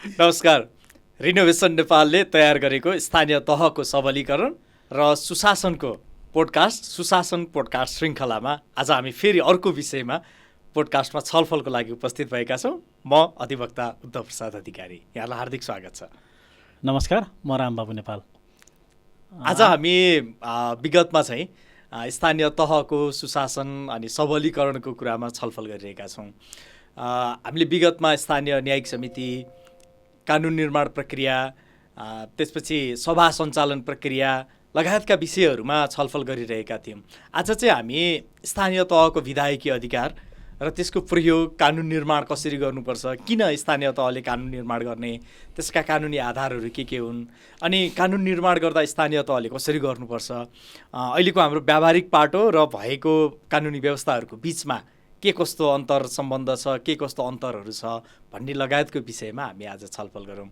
नमस्कार। रिनोभेसन नेपालले तयार गरेको स्थानीय तहको सबलीकरण र सुशासनको पोडकास्ट सुशासन पोडकास्ट श्रृङ्खलामा आज हामी फेरि अर्को विषयमा पोडकास्टमा छलफलको लागि उपस्थित भएका छौँ। म अधिवक्ता उद्धव प्रसाद अधिकारी, यहाँलाई हार्दिक स्वागत छ। नमस्कार, म रामबाबु नेपाल। आज हामी विगतमा चाहिँ स्थानीय तहको सुशासन अनि सबलीकरणको कुरामा छलफल गरिरहेका छौँ। हामीले विगतमा स्थानीय न्यायिक समिति, कानुन निर्माण प्रक्रिया, त्यसपछि सभा सञ्चालन प्रक्रिया लगायतका विषयहरूमा छलफल गरिरहेका थियौँ। आज चाहिँ हामी स्थानीय तहको विधायकीय अधिकार र त्यसको प्रयोग, कानुन निर्माण कसरी गर्नुपर्छ, किन स्थानीय तहले कानुन निर्माण गर्ने, त्यसका कानुनी आधारहरू के हुन्, अनि कानुन निर्माण गर्दा स्थानीय तहले कसरी गर्नुपर्छ, अहिलेको हाम्रो व्यावहारिक पाटो र भएको कानुनी व्यवस्थाहरूको बिचमा के कस्तो अन्तर सम्बन्ध छ, के कस्तो अन्तरहरू छ भन्ने लगायतको विषयमा हामी आज छलफल गरौँ।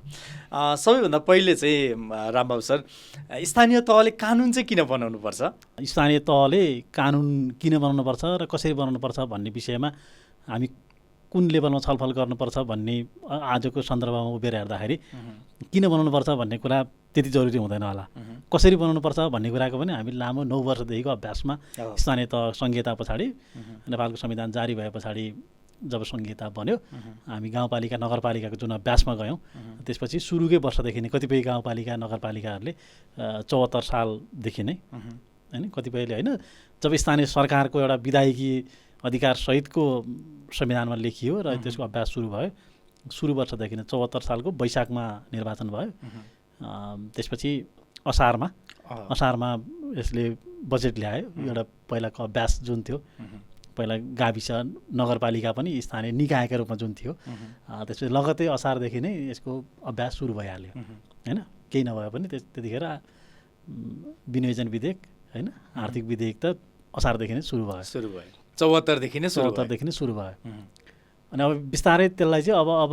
सबैभन्दा पहिले चाहिँ रामबाबु सर, स्थानीय तहले कानुन चाहिँ किन बनाउनुपर्छ? स्थानीय तहले कानुन किन बनाउनुपर्छ र कसरी बनाउनुपर्छ भन्ने विषयमा हामी कुन लेभलमा छलफल गर्नुपर्छ भन्ने आजको सन्दर्भमा उभिएर हेर्दाखेरि किन बनाउनुपर्छ भन्ने कुरा त्यति जरुरी हुँदैन होला। कसरी बनाउनुपर्छ भन्ने कुराको पनि हामी लामो 9 वर्षदेखिको अभ्यासमा स्थानीय तह संहिता पछाडि, नेपालको संविधान जारी भए पछाडि जब संहिता बन्यो, हामी गाउँपालिका नगरपालिकाको जुन अभ्यासमा गयौँ, त्यसपछि सुरुकै वर्षदेखि नै कतिपय गाउँपालिका नगरपालिकाहरूले 74 सालदेखि नै होइन, कतिपयले होइन, जब स्थानीय सरकारको एउटा विधायकी अधिकार सहितको संविधानमा लेखियो र त्यसको अभ्यास सुरु भयो, सुरु वर्षदेखि नै 74 सालको वैशाखमा निर्वाचन भयो। त्यसपछि असारमा यसले बजेट ल्यायो। एउटा पहिलाको अभ्यास जुन थियो, पहिला गाविस नगरपालिका पनि स्थानीय निकायका रूपमा जुन थियो, त्यसपछि लगतै असारदेखि नै यसको अभ्यास सुरु भइहाल्यो होइन। केही नभए पनि त्यतिखेर विनियोजन विधेयक होइन, आर्थिक विधेयक त असारदेखि नै सुरु भयो। 74देखि नै सुरु भयो। अनि अब बिस्तारै त्यसलाई चाहिँ अब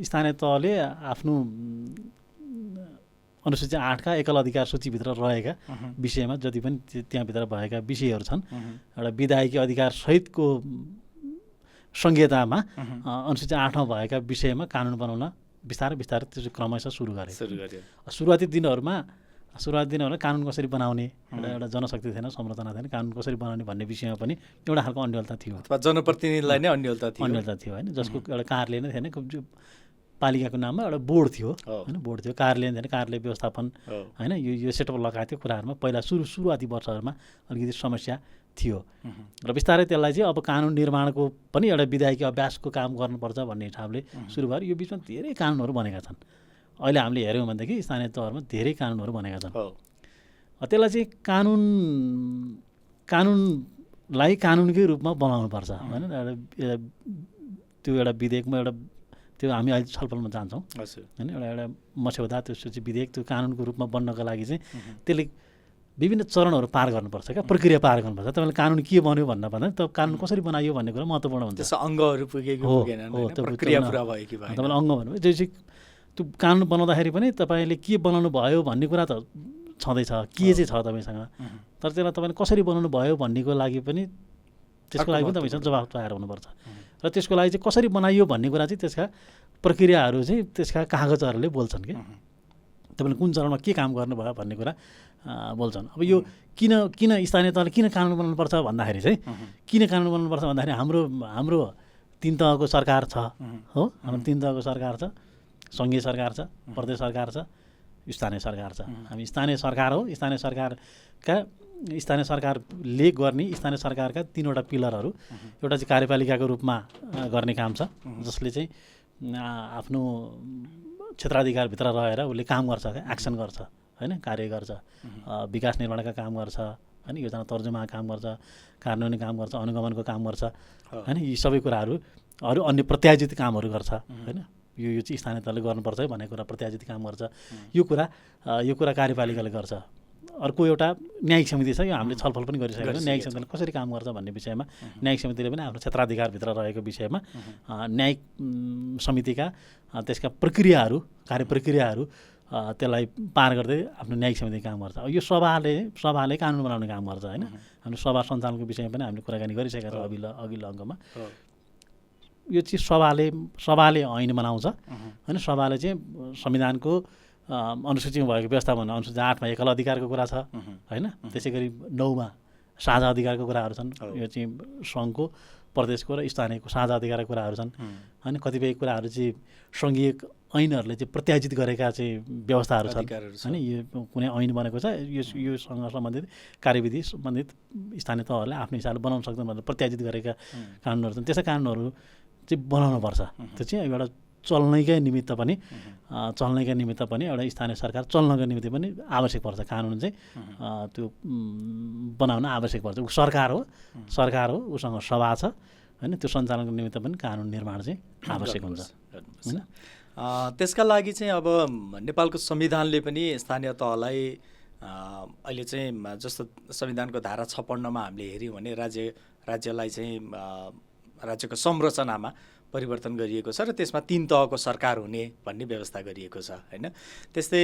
स्थानीय तहले आफ्नो अनुसूची 8 का एकल अधिकार सूचीभित्र रहेका विषयमा जति पनि त्यहाँभित्र भएका विषयहरू छन्, एउटा विधायकी अधिकार सहितको संहितामा अनुसूची 8 मा भएका विषयमा कानुन बनाउन बिस्तारै त्यो क्रमशः सुरु गरे। सुरुवाती दिनहरूमा कानुन कसरी बनाउने एउटा जनशक्ति थिएन, संरचना थिएन। कानुन कसरी बनाउने भन्ने विषयमा पनि एउटा खालको अन्यलता थियो, अथवा जनप्रतिनिधिलाई नै अन्यलता थियो होइन, जसको एउटा कार्यालय नै थिएन। पालिकाको नाममा एउटा बोर्ड थियो होइन, बोर्ड थियो, कार्यालय थिएन, कार्यालय व्यवस्थापन होइन, यो सेटअप लगाएको थियो कुराहरूमा पहिला सुरुवाती वर्षहरूमा अलिकति समस्या थियो। र बिस्तारै त्यसलाई चाहिँ अब कानुन निर्माणको पनि एउटा विधायकी अभ्यासको काम गर्नुपर्छ भन्ने हिसाबले सुरु भयो। यो बिचमा धेरै कानुनहरू बनेका छन्। अहिले हामीले हेऱ्यौँ भनेदेखि स्थानीय तहमा धेरै कानुनहरू बनेका छन्। त्यसलाई चाहिँ कानुनलाई कानुनकै रूपमा बनाउनुपर्छ होइन। त्यो एउटा विधेयकमा एउटा त्यो हामी अहिले छलफलमा जान्छौँ होइन, एउटा मस्यौदा, त्यसपछि विधेयक, त्यो कानुनको रूपमा बन्नको लागि चाहिँ त्यसले विभिन्न चरणहरू पार गर्नुपर्छ, क्या प्रक्रिया पार गर्नुपर्छ। तपाईँले कानुन के बन्यो भन्दा त कानुन कसरी बनायो भन्ने कुरा महत्त्वपूर्ण हुन्छ। अङ्गहरू पुगेको प्रक्रिया पुरा भयो कि भएन, तपाईँले अङ्ग भन्नुभयो। जस्तै त्यो कानुन बनाउँदाखेरि पनि तपाईँले के बनाउनु भयो भन्ने कुरा त छँदैछ, के चाहिँ छ तपाईँसँग, तर त्यसलाई तपाईँले कसरी बनाउनु भयो भन्नेको लागि पनि त्यसको लागि पनि तपाईँसँग जवाफ तयार हुनुपर्छ। र त्यसको लागि चाहिँ कसरी बनाइयो भन्ने कुरा चाहिँ त्यसका प्रक्रियाहरू चाहिँ त्यसका कागजहरूले बोल्छन् कि तपाईँले कुन चरणमा के काम गर्नुभयो भन्ने कुरा बोल्छन्। अब यो किन स्थानीय तहले किन कानुन बनाउनुपर्छ भन्दाखेरि चाहिँ किन कानुन बनाउनुपर्छ भन्दाखेरि हाम्रो 3 तहको सरकार छ हो, हाम्रो 3 तहको सरकार छ, सङ्घीय सरकार छ, प्रदेश सरकार छ, स्थानीय सरकार छ। हामी स्थानीय सरकार हो। स्थानीय सरकारले गर्ने स्थानीय सरकारका 3वटा पिलरहरू, एउटा चाहिँ कार्यपालिकाको रूपमा गर्ने काम छ, जसले चाहिँ आफ्नो क्षेत्राधिकारभित्र रहेर उसले काम गर्छ, एक्सन गर्छ होइन, कार्य गर्छ, विकास निर्माणका काम गर्छ होइन, योजना तर्जुमा काम गर्छ, कार्यान्वयन काम गर्छ, अनुगमनको काम गर्छ होइन। यी सबै कुराहरू अरू अन्य प्रत्याजित कामहरू गर्छ होइन। यो चाहिँ स्थानीय तहले गर्नुपर्छ है भन्ने कुरा प्रत्याजित काम गर्छ। यो कुरा कार्यपालिकाले गर्छ। अर्को एउटा न्यायिक समिति छ, यो हामीले छलफल पनि गरिसकेका छौँ। न्यायिक समितिले कसरी काम गर्छ भन्ने विषयमा न्यायिक समितिले पनि आफ्नो क्षेत्राधिकारभित्र रहेको विषयमा न्यायिक समितिका त्यसका प्रक्रियाहरू, कार्यप्रक्रियाहरू त्यसलाई पार गर्दै आफ्नो न्यायिक समिति काम गर्छ। यो सभाले कानुन बनाउने काम गर्छ होइन। हामीले सभा सञ्चालनको विषयमा पनि हामीले कुराकानी गरिसकेका छौँ अघिल्लो अङ्कमा। यो चाहिँ सभाले ऐन बनाउँछ होइन। सभाले चाहिँ संविधानको अनुसूचीमा भएको व्यवस्थापन अनुसूची 8मा एकल अधिकारको कुरा छ होइन। त्यसै गरी 9मा साझा अधिकारको कुराहरू छन्। यो चाहिँ सङ्घको प्रदेशको र स्थानीयको साझा अधिकारका कुराहरू छन् होइन। कतिपय कुराहरू चाहिँ सङ्घीय ऐनहरूले चाहिँ प्रत्याजित गरेका चाहिँ व्यवस्थाहरू छन् होइन। यो कुनै ऐन बनेको छ, योसँग सम्बन्धित कार्यविधि सम्बन्धित स्थानीय तहहरूले आफ्नो हिसाबले बनाउन सक्छन् भनेर प्रत्याजित गरेका कानुनहरू छन्। त्यस्ता कानुनहरू चाहिँ बनाउनुपर्छ। त्यो चाहिँ एउटा चल्नैकै निमित्त पनि एउटा स्थानीय सरकार चल्नको निमित्त पनि आवश्यक पर्छ। कानुन चाहिँ त्यो बनाउन आवश्यक पर्छ। ऊ सरकार हो, उसँग सभा छ होइन। त्यो सञ्चालनको निमित्त पनि कानुन निर्माण चाहिँ आवश्यक हुन्छ होइन। त्यसका लागि चाहिँ अब नेपालको संविधानले पनि स्थानीय तहलाई अहिले चाहिँ जस्तो संविधानको धारा 56मा हामीले हेऱ्यौँ भने राज्यलाई चाहिँ राज्यको संरचनामा परिवर्तन गरिएको छ र त्यसमा 3 तहको सरकार हुने भन्ने व्यवस्था गरिएको छ होइन। त्यस्तै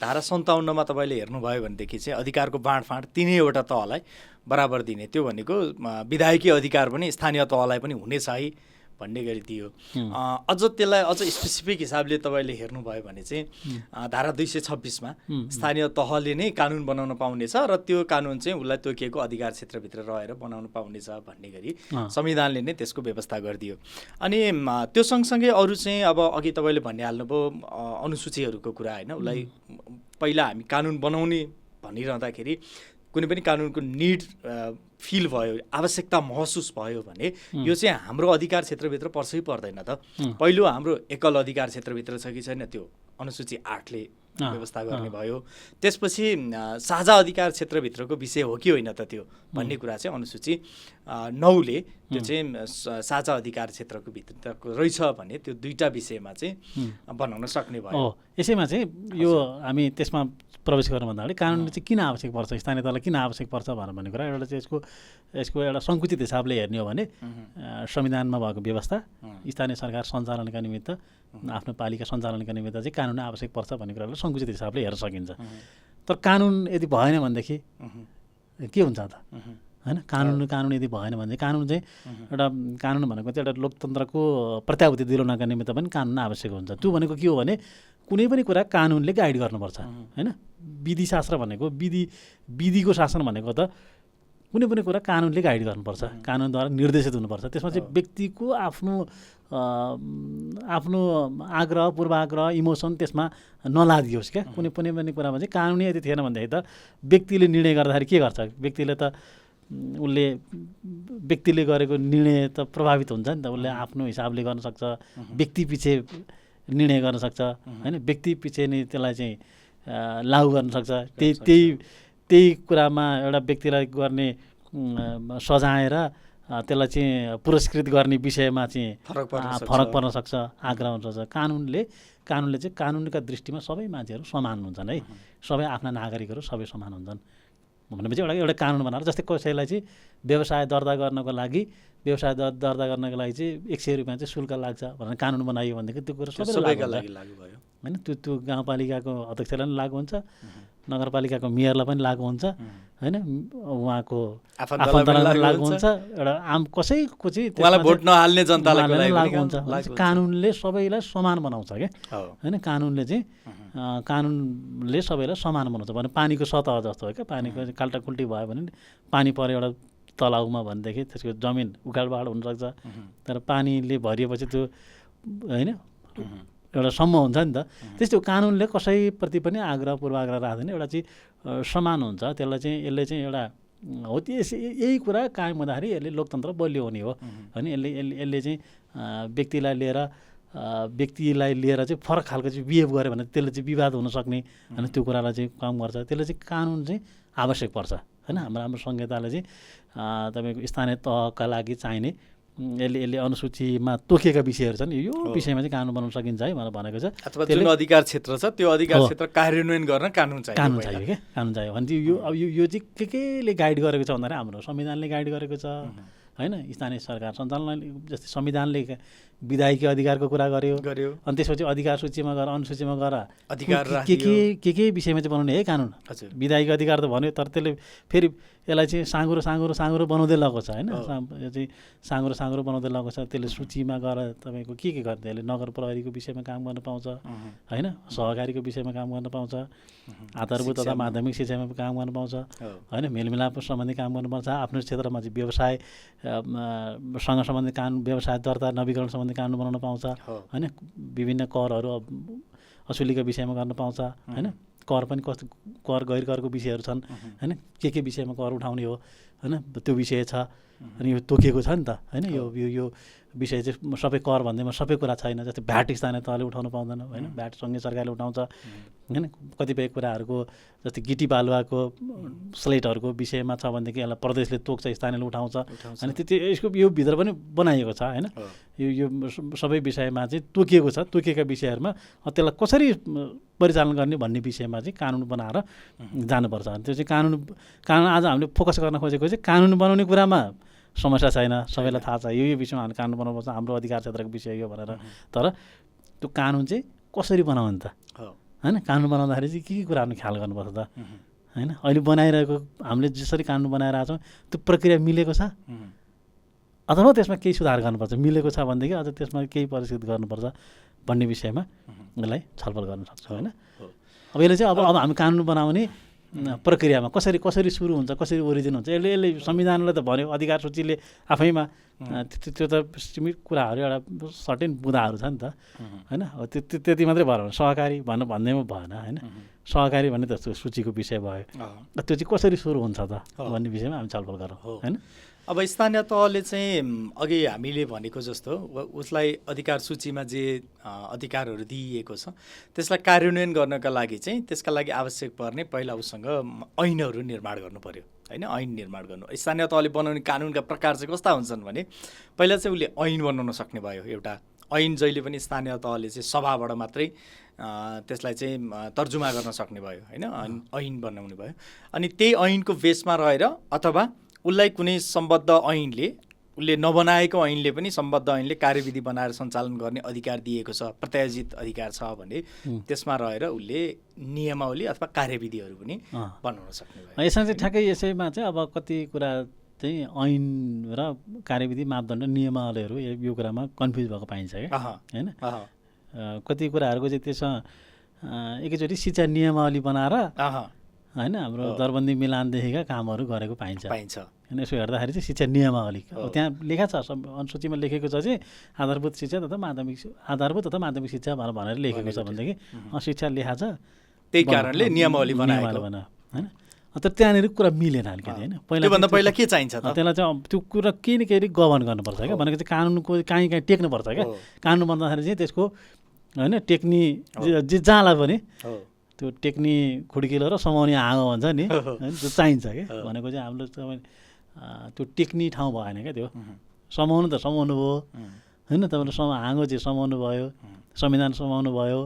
धारा 57मा तपाईँले हेर्नुभयो भनेदेखि चाहिँ अधिकारको बाँडफाँड 3वटा तहलाई बराबर दिने, त्यो भनेको विधायकीय अधिकार पनि स्थानीय तहलाई पनि हुनेछ है भन्ने गरी दियो। अझ त्यसलाई अझ स्पेसिफिक हिसाबले तपाईँले हेर्नुभयो भने चाहिँ धारा 226मा स्थानीय तहले नै कानुन बनाउन पाउनेछ र त्यो कानुन चाहिँ उसलाई तोकिएको अधिकार क्षेत्रभित्र रहेर बनाउन पाउनेछ भन्ने गरी संविधानले नै त्यसको व्यवस्था गरिदियो। अनि त्यो सँगसँगै अरू चाहिँ अब अघि तपाईँले भनिहाल्नुभयो अनुसूचीहरूको कुरा होइन। उसलाई पहिला हामी कानुन बनाउने भनिरहँदाखेरि कुनै पनि कानुनको निड फिल भयो, आवश्यकता महसुस भयो भने यो चाहिँ हाम्रो अधिकार क्षेत्रभित्र पर्छ कि पर्दैन त। पहिलो हाम्रो एकल अधिकार क्षेत्रभित्र छ कि छैन, त्यो अनुसूची 8ले व्यवस्था गर्ने भयो। त्यसपछि साझा अधिकार क्षेत्रभित्रको विषय हो कि होइन त त्यो भन्ने कुरा चाहिँ अनुसूची 9ले त्यो चाहिँ साझा अधिकार क्षेत्रको भित्रको रहेछ भने त्यो 2टा विषयमा चाहिँ बनाउन सक्ने भयो। यसैमा चाहिँ यो हामी त्यसमा प्रवेश गर्न भन्दाखेरि कानुनले चाहिँ किन आवश्यक पर्छ, स्थानीय तहलाई किन आवश्यक पर्छ भन्ने कुरा एउटा चाहिँ यसको एउटा सङ्कुचित हिसाबले हेर्ने हो भने संविधानमा भएको व्यवस्था स्थानीय सरकार सञ्चालनका निमित्त आफ्नो पालिका सञ्चालनका निमित्त चाहिँ कानुन आवश्यक पर्छ भन्ने कुरालाई सङ्कुचित हिसाबले हेर्न सकिन्छ। तर कानुन यदि भएन भनेदेखि के हुन्छ त होइन। कानुन यदि भएन भने कानुन चाहिँ एउटा कानुन भनेको चाहिँ एउटा लोकतन्त्रको प्रत्याभूति दिलाउनका निमित्त पनि कानुन आवश्यक हुन्छ। त्यो भनेको के हो भने कुनै पनि कुरा कानुनले गाइड गर्नुपर्छ होइन। विधिशास्त्र भनेको विधिको शासन भनेको त कुनै पनि कुरा कानुनले गाइड गर्नुपर्छ, कानुनद्वारा निर्देशित हुनुपर्छ। त्यसमा चाहिँ व्यक्तिको आफ्नो आग्रह पूर्वाग्रह इमोसन त्यसमा नलादियोस् क्या। कुनै पनि कुरामा चाहिँ कानुनै यदि थिएन भनेदेखि त व्यक्तिले निर्णय गर्दाखेरि के गर्छ, व्यक्तिले गरेको निर्णय त प्रभावित हुन्छ नि त। उसले आफ्नो हिसाबले गर्न सक्छ, व्यक्ति पछि निर्णय गर्न सक्छ होइन। व्यक्ति पछि नै त्यसलाई चाहिँ लागू गर्न सक्छ। त्यही कुरामा एउटा व्यक्तिलाई गर्ने सजाएर त्यसलाई चाहिँ पुरस्कृत गर्ने विषयमा चाहिँ फरक पर्न सक्छ, आग्रह हुन सक्छ। कानुनले चाहिँ कानुनका दृष्टिमा सबै मान्छेहरू समान हुन्छन् है। सबै आफ्ना नागरिकहरू सबै समान हुन्छन् भनेपछि एउटा कानुन बनाएर जस्तै कसैलाई चाहिँ व्यवसाय दर्ता गर्नको लागि चाहिँ 100 रुपियाँ चाहिँ शुल्क लाग्छ भनेर कानुन बनाइयो भनेदेखि त्यो कुरा सबैका लागि लागू भयो होइन। त्यो गाउँपालिकाको अध्यक्षलाई पनि लागू हुन्छ, नगरपालिकाको मेयरलाई पनि लागू हुन्छ होइन, उहाँको आफन्तलाई लागू हुन्छ, एउटा आम कसैको चाहिँ भोट नहाल्ने जनतालाई लागू हुन्छ। कानुनले सबैलाई समान बनाउँछ क्या होइन। कानुनले सबैलाई समान बनाउँछ भने पानीको सतह जस्तो हो क्या। पानीको काल्टाकुल्टी भयो भने पानी पऱ्यो एउटा तलाउमा भनेदेखि त्यसको जमिन उखाडबाड हुनसक्छ, तर पानीले भरिएपछि त्यो होइन एउटा सम्म हुन्छ नि त। त्यस्तो कानुनले कसैप्रति पनि आग्रह पूर्वाग्रह राख्दैन, एउटा चाहिँ समान हुन्छ। यसले चाहिँ एउटा हो यही कुरा कायम हुँदाखेरि यसले लोकतन्त्र बलियो हुने हो होइन। यसले चाहिँ व्यक्तिलाई लिएर चाहिँ फरक खालको चाहिँ बिहेभ गर्यो भने त्यसले चाहिँ विवाद हुनसक्ने होइन। त्यो कुरालाई चाहिँ कम गर्छ। त्यसले चाहिँ कानुन चाहिँ आवश्यक पर्छ होइन। हाम्रो संहिताले चाहिँ तपाईँको स्थानीय तहका लागि चाहिने यसले अनुसूचीमा तोकिएका विषयहरू छन्, यो विषयमा चाहिँ कानुन बनाउन सकिन्छ है भनेको छ। अथवा जुन अधिकार क्षेत्र छ त्यो अधिकार क्षेत्र कार्यान्वयन गर्न कानुन चाहियो क्या। कानुन चाहियो भने यो चाहिँ केले गाइड गरेको छ भन्दाखेरि हाम्रो संविधानले गाइड गरेको छ होइन। स्थानीय सरकार सञ्चालनले जस्तै संविधानले विधायकीय अधिकारको कुरा गर्यो अनि त्यसपछि अधिकार सूचीमा गएर अनुसूचीमा गएर के विषयमा चाहिँ बनाउने है कानुन। विधायकीय अधिकार त भन्यो, तर त्यसले फेरि त्यसलाई चाहिँ साँगुरो बनाउँदै लगेको छ होइन। यो चाहिँ साँगुरो बनाउँदै लगेको छ। त्यसले सूचीमा गएर तपाईँको के गर्ने, त्यसले नगर प्रहरीको विषयमा काम गर्न पाउँछ होइन, सहकारीको विषयमा काम गर्न पाउँछ, आधारभूत तथा माध्यमिक शिक्षामा काम गर्न पाउँछ होइन, मेलमिलाप सम्बन्धी काम गर्न पाउँछ, आफ्नो क्षेत्रमा चाहिँ व्यवसायसँग सम्बन्धित कानुन, व्यवसाय दर्ता नवीकरण सम्बन्धी कानुन बनाउन पाउँछ होइन, विभिन्न करहरू असुलीको विषयमा गर्न पाउँछ होइन, कर पनि कस्तो कर गैर करको विषयहरू छन् होइन, के विषयमा कर उठाउने हो होइन, त्यो विषय छ। अनि यो तोकिएको छ नि त होइन, यो विषय चाहिँ सबै कर भन्दैमा सबै कुरा छैन। जस्तै भ्याट स्थानीय तहले उठाउनु पाउँदैन होइन, भ्याट सँगै सरकारले उठाउँछ होइन, कतिपय कुराहरूको जस्तै गिटी बालुवाको स्लेटहरूको विषयमा छ भनेदेखि यसलाई प्रदेशले तोक्छ, स्थानीयले उठाउँछ। अनि यसको यो भित्र पनि बनाइएको छ होइन, यो सबै विषयमा चाहिँ तोकिएको छ। तोकिएका विषयहरूमा त्यसलाई कसरी परिचालन गर्ने भन्ने विषयमा चाहिँ कानुन बनाएर जानुपर्छ। अनि त्यो चाहिँ कानुन आज हामीले फोकस गर्न खोजेको चाहिँ कानुन बनाउने कुरामा समस्या छैन, सबैलाई थाहा छ यो विषयमा हामीले कानुन बनाउनुपर्छ, हाम्रो अधिकार क्षेत्रको विषय यो भनेर। तर त्यो कानुन चाहिँ कसरी बनाउने त होइन, कानुन बनाउँदाखेरि चाहिँ के कुराहरू ख्याल गर्नुपर्छ त होइन। अहिले बनाइरहेको हामीले जसरी कानुन बनाइरहेको छौँ त्यो प्रक्रिया मिलेको छ अथवा त्यसमा केही सुधार गर्नुपर्छ, मिलेको छ भनेदेखि अझ त्यसमा केही परिष्कृत गर्नुपर्छ भन्ने विषयमा यसलाई छलफल गर्न सक्छौँ होइन। अब यसले चाहिँ अब हामी कानुन बनाउने प्रक्रियामा कसरी सुरु हुन्छ, कसरी ओरिजिन हुन्छ, यसले संविधानले त भन्यो, अधिकार सूचीले आफैमा त्यो त सीमित कुराहरू एउटा सर्टेन बुँदाहरू छ नि त होइन। त्यति मात्रै भएर सहकारी भन्दैमा भएन होइन, सहकारी भन्ने त सूचीको विषय भयो, त्यो चाहिँ कसरी सुरु हुन्छ त भन्ने विषयमा हामी छलफल गरौँ होइन। अब स्थानीय तहले चाहिँ अघि हामीले भनेको जस्तो उसलाई अधिकार सूचीमा जे अधिकारहरू दिइएको छ त्यसलाई कार्यान्वयन गर्नका लागि चाहिँ त्यसका लागि आवश्यक पर्ने पहिला उसँग ऐनहरू निर्माण गर्नु पर्यो होइन। ऐन निर्माण गर्नु, स्थानीय तहले बनाउने कानुनका प्रकार चाहिँ कस्ता हुन्छन् भने पहिला चाहिँ उसले ऐन बनाउन सक्ने भयो। एउटा ऐन जहिले पनि स्थानीय तहले चाहिँ सभाबाट मात्रै त्यसलाई चाहिँ तर्जुमा गर्न सक्ने भयो होइन, ऐन बनाउने भयो। अनि त्यही ऐनको बेसमा रहेर अथवा उसलाई कुनै सम्बद्ध ऐनले, उसले नबनाएको ऐनले पनि सम्बद्ध ऐनले कार्यविधि बनाएर सञ्चालन गर्ने अधिकार दिएको छ, प्रत्यायोजित अधिकार छ भने त्यसमा रहेर उसले नियमावली अथवा कार्यविधिहरू पनि बनाउन सक्ने भयो। यसमा चाहिँ ठ्याक्कै यसैमा चाहिँ अब कति कुरा चाहिँ ऐन र कार्यविधि मापदण्ड नियमावलीहरू यो कुरामा कन्फ्युज भएको पाइन्छ क्या होइन। कति कुराहरूको चाहिँ त्यसमा एकैचोटि शिक्षा नियमावली बनाएर होइन हाम्रो दरबन्दी मिलानदेखिका कामहरू गरेको पाइन्छ होइन। यसो हेर्दाखेरि चाहिँ शिक्षा नियमावली त्यहाँ लेखा छ, अनुसूचीमा लेखेको छ चाहिँ आधारभूत शिक्षा तथा माध्यमिक शिक्षा भनेर लेखेको छ भनेदेखि शिक्षा लेखा छ, त्यही कारणले नियमावली बनाएको होइन। तर त्यहाँनिर कुरा मिलेन अलिकति होइन। पहिला के चाहिन्छ त्यसलाई चाहिँ त्यो कुरा केही न केही गभर्न गर्नुपर्छ क्या, भनेको चाहिँ कानुनको कहीँ टेक्नुपर्छ क्या। कानुन बन्दाखेरि चाहिँ त्यसको होइन टेक्नी जहाँलाई पनि त्यो टेक्नी खुड्किलो र समाउने हाँगो भन्छ नि त्यो चाहिन्छ क्या। भनेको चाहिँ हाम्रो त्यो टेक्नी ठाउँ भएन क्या, त्यो समाउनु त समाउनु भयो होइन, तपाईँले हाँगो चाहिँ समाउनु भयो, संविधान समाउनु भयो,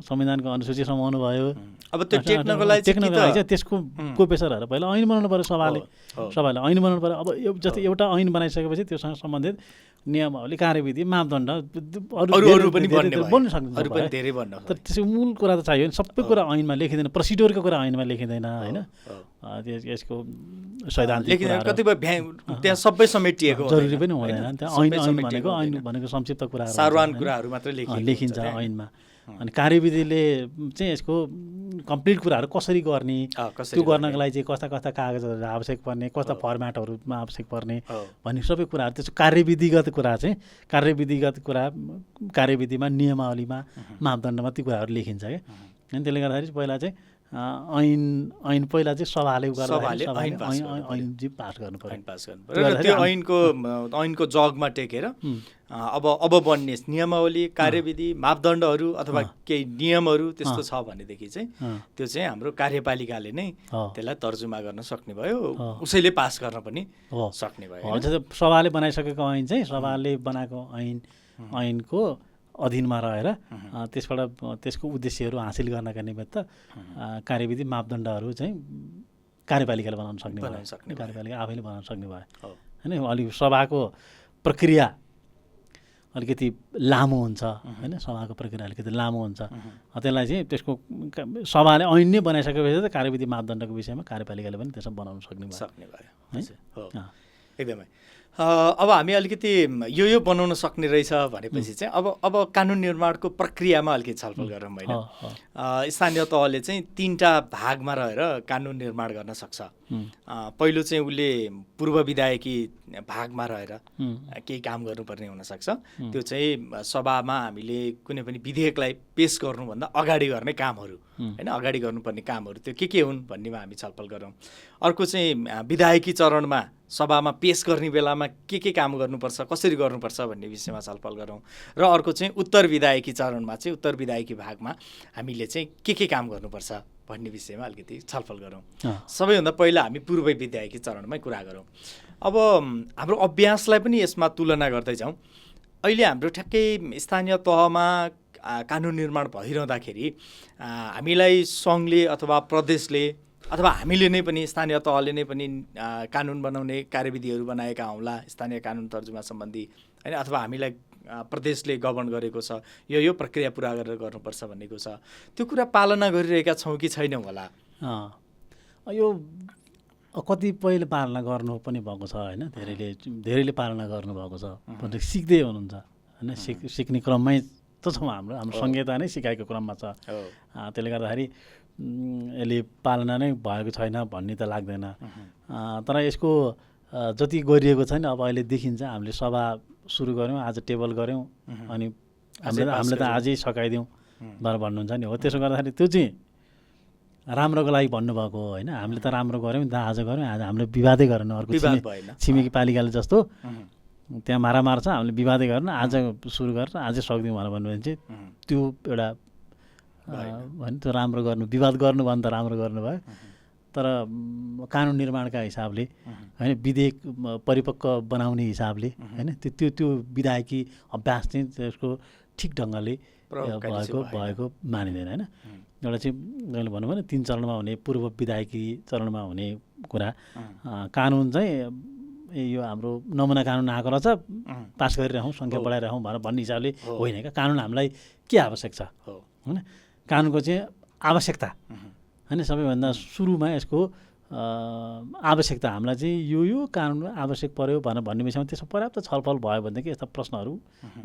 संविधानको अनुसूची समाउनु भयो। अब त्यो टेक्नको लागि चाहिँ त्यसको प्रोफेसरहरू पहिला ऐन बनाउनु पऱ्यो, सभाले ऐन बनाउनु पऱ्यो। अब जस्तै एउटा ऐन बनाइसकेपछि त्योसँग सम्बन्धित नियमावली कार्यविधि मापदण्ड अरू पनि बन्न सक्छ। तर त्यसको मूल कुरा त चाहियो नि, सबै कुरा ऐनमा लेखिँदैन, प्रोसिड्योरको कुरा ऐनमा लेखिँदैन होइन। यसको सैद्धान्तिक कतिपय त्यहाँ सबै समेटिएको जरुरी पनि हुँदैन। त्यहाँ ऐन भनेको संक्षिप्त कुराहरू सार्वजनिक कुराहरू मात्रै लेखिन्छ ऐनमा। अनि कार्यविधिले चाहिँ यसको कम्प्लिट कुराहरू कसरी गर्ने, त्यो गर्नको लागि चाहिँ कस्ता कस्ता कागजहरू आवश्यक पर्ने, कस्ता फर्मेटहरूमा आवश्यक पर्ने भन्ने सबै कुराहरू, त्यसको कार्यविधिगत कुरा चाहिँ कार्यविधिमा नियमावलीमा मापदण्डमा ती कुराहरू लेखिन्छ क्या। अनि त्यसले गर्दाखेरि पहिला चाहिँ ऐन पहिला चाहिँ सभाले ऐन चाहिँ पास गर्नु पर्यो र त्यो ऐनको जगमा टेकेर अब बन्ने नियमावली कार्यविधि मापदण्डहरू अथवा केही नियमहरू त्यस्तो छ भनेदेखि चाहिँ त्यो चाहिँ हाम्रो कार्यपालिकाले नै त्यसलाई तर्जुमा गर्न सक्ने भयो, उसैले पास गर्न पनि सक्ने भयो। सभाले बनाइसकेको ऐन चाहिँ सभाले बनाएको ऐनको अधीनमा रहेर त्यसबाट त्यसको उद्देश्यहरू हासिल गर्नका निमित्त कार्यविधि मापदण्डहरू चाहिँ कार्यपालिकाले बनाउन सक्ने भयो, कार्यपालिका आफैले बनाउन सक्ने भयो होइन। अलिक सभाको प्रक्रिया अलिकति लामो हुन्छ होइन, सभाको प्रक्रिया अलिकति लामो हुन्छ। त्यसलाई चाहिँ त्यसको सभाले ऐन नै बनाइसकेपछि त कार्यविधि मापदण्डको विषयमा कार्यपालिकाले पनि त्यसमा बनाउन सक्ने भयो है। एकदमै अब हामी अलिकति यो बनाउन सक्ने रहेछ भनेपछि चाहिँ अब कानुन निर्माणको प्रक्रियामा अलिकति छलफल गरौँ होइन। स्थानीय तहले चाहिँ 3टा भागमा रहेर कानुन निर्माण गर्न सक्छ। पहिलो चाहिँ उसले पूर्व विधायकी भागमा रहेर केही काम गर्नुपर्ने हुनसक्छ। त्यो चाहिँ सभामा हामीले कुनै पनि विधेयकलाई पेस गर्नुभन्दा अगाडि गर्ने कामहरू होइन, अगाडि गर्नुपर्ने कामहरू त्यो के हुन् भन्नेमा हामी छलफल गरौँ। अर्को चाहिँ विधायकी चरणमा सभामा पेस गर्ने बेलामा के काम गर्नुपर्छ, कसरी गर्नुपर्छ भन्ने विषयमा छलफल गरौँ। र अर्को चाहिँ उत्तर विधायकी चरणमा चाहिँ उत्तर विधायकी भागमा हामीले चाहिँ के काम गर्नुपर्छ भन्ने विषयमा अलिकति छलफल गरौँ। सबैभन्दा पहिला हामी पूर्व विधायकी चरणमै कुरा गरौँ। अब हाम्रो अभ्यासलाई पनि यसमा तुलना गर्दै जाउँ। अहिले हाम्रो ठ्याक्कै स्थानीय तहमा कानुन निर्माण भइरहँदाखेरि हामीलाई सङ्घले अथवा प्रदेशले अथवा हामीले नै पनि स्थानीय तहले नै पनि कानुन बनाउने कार्यविधिहरू बनाएका हौँला, स्थानीय कानुन तर्जुमा सम्बन्धी होइन, अथवा हामीलाई प्रदेशले गभर्न गरेको छ, यो प्रक्रिया पुरा गरेर गर्नुपर्छ भन्नेको छ, त्यो कुरा पालना गरिरहेका छौँ कि छैनौँ होला। यो कतिपयले पालना गर्नु पनि भएको छ होइन, धेरैले पालना गर्नुभएको छ भनेर सिक्दै हुनुहुन्छ होइन। सिक्ने क्रममै त छौँ, हाम्रो संहिता नै सिकाएको क्रममा छ। त्यसले गर्दाखेरि यसले पालना नै भएको छैन भन्ने त लाग्दैन। तर यसको जति गरिएको छैन अब अहिले देखिन्छ। हामीले सभा सुरु गऱ्यौँ, आज टेबल गऱ्यौँ, अनि हामीले त आजै सकाइदिउँ भनेर भन्नुहुन्छ नि हो। त्यसो गर्दाखेरि त्यो चाहिँ राम्रोको लागि भन्नुभएको हो होइन। हामीले त राम्रो गऱ्यौँ नि त, आज गऱ्यौँ, आज हामीले विवादै गरेन। अर्को छिमेकी पालिकाले जस्तो त्यहाँ मारामार छ, हामीले विवादै गरेन, आज सुरु गरेर आजै सक्दिउँ भनेर भन्नुभयो भने चाहिँ त्यो एउटा होइन, त्यो राम्रो गर्नु, विवाद गर्नु भने त राम्रो गर्नुभयो। तर कानुन निर्माणका हिसाबले होइन, विधेयक परिपक्व बनाउने हिसाबले होइन, त्यो विधायकी अभ्यास चाहिँ त्यसको ठिक ढङ्गले भएको मानिँदैन होइन। एउटा चाहिँ मैले भनौँ भने 3 चरणमा हुने पूर्व विधायकी चरणमा हुने कुरा, कानुन चाहिँ यो हाम्रो नमुना कानुन आएको रहेछ, पास गरिरहौँ, सङ्ख्या बढाइरहौँ भनेर भन्ने हिसाबले होइन क्या। कानुन हामीलाई के आवश्यक छ होइन, कानुनको चाहिँ आवश्यकता होइन। सबैभन्दा सुरुमा यसको आवश्यकता हामीलाई चाहिँ यो कानुन आवश्यक पर्यो भनेर भन्ने विषयमा त्यसमा पर्याप्त छलफल भयो भनेदेखि यस्ता प्रश्नहरू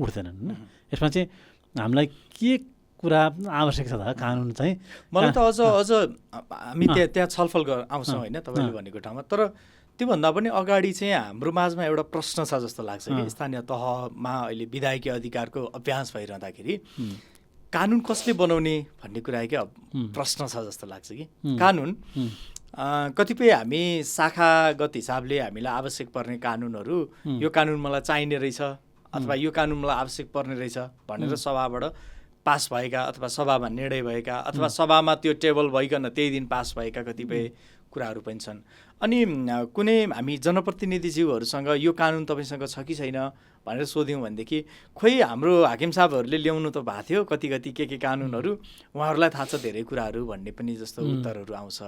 उठ्दैनन् होइन। यसमा चाहिँ हामीलाई के कुरा आवश्यक छ त कानुन चाहिँ। मलाई त अझ हामी त्यहाँ छलफल आउँछौँ होइन तपाईँले भनेको ठाउँमा। तर त्योभन्दा पनि अगाडि चाहिँ हाम्रो माझमा एउटा प्रश्न छ जस्तो लाग्छ कि स्थानीय तहमा अहिले विधायकी अधिकारको अभ्यास भइरहँदाखेरि कानुन कसले बनाउने भन्ने कुरा क्या प्रश्न छ जस्तो लाग्छ कि। कानुन कतिपय हामी शाखागत हिसाबले हामीलाई आवश्यक पर्ने कानुनहरू, यो कानुन मलाई चाहिने रहेछ अथवा यो कानुन मलाई आवश्यक पर्ने रहेछ भनेर सभाबाट पास भएका अथवा सभामा निर्णय भएका अथवा सभामा त्यो टेबल भइकन त्यही दिन पास भएका कतिपय कुराहरू पनि छन्। अनि कुनै हामी जनप्रतिनिधिज्यूहरूसँग यो कानुन तपाईँसँग छ कि छैन भनेर सोध्यौँ भनेदेखि खोइ हाम्रो हाकिम साहबहरूले ल्याउनु त भएको थियो कति के कानुनहरू, उहाँहरूलाई थाहा छ धेरै कुराहरू भन्ने पनि जस्तो उत्तरहरू आउँछ।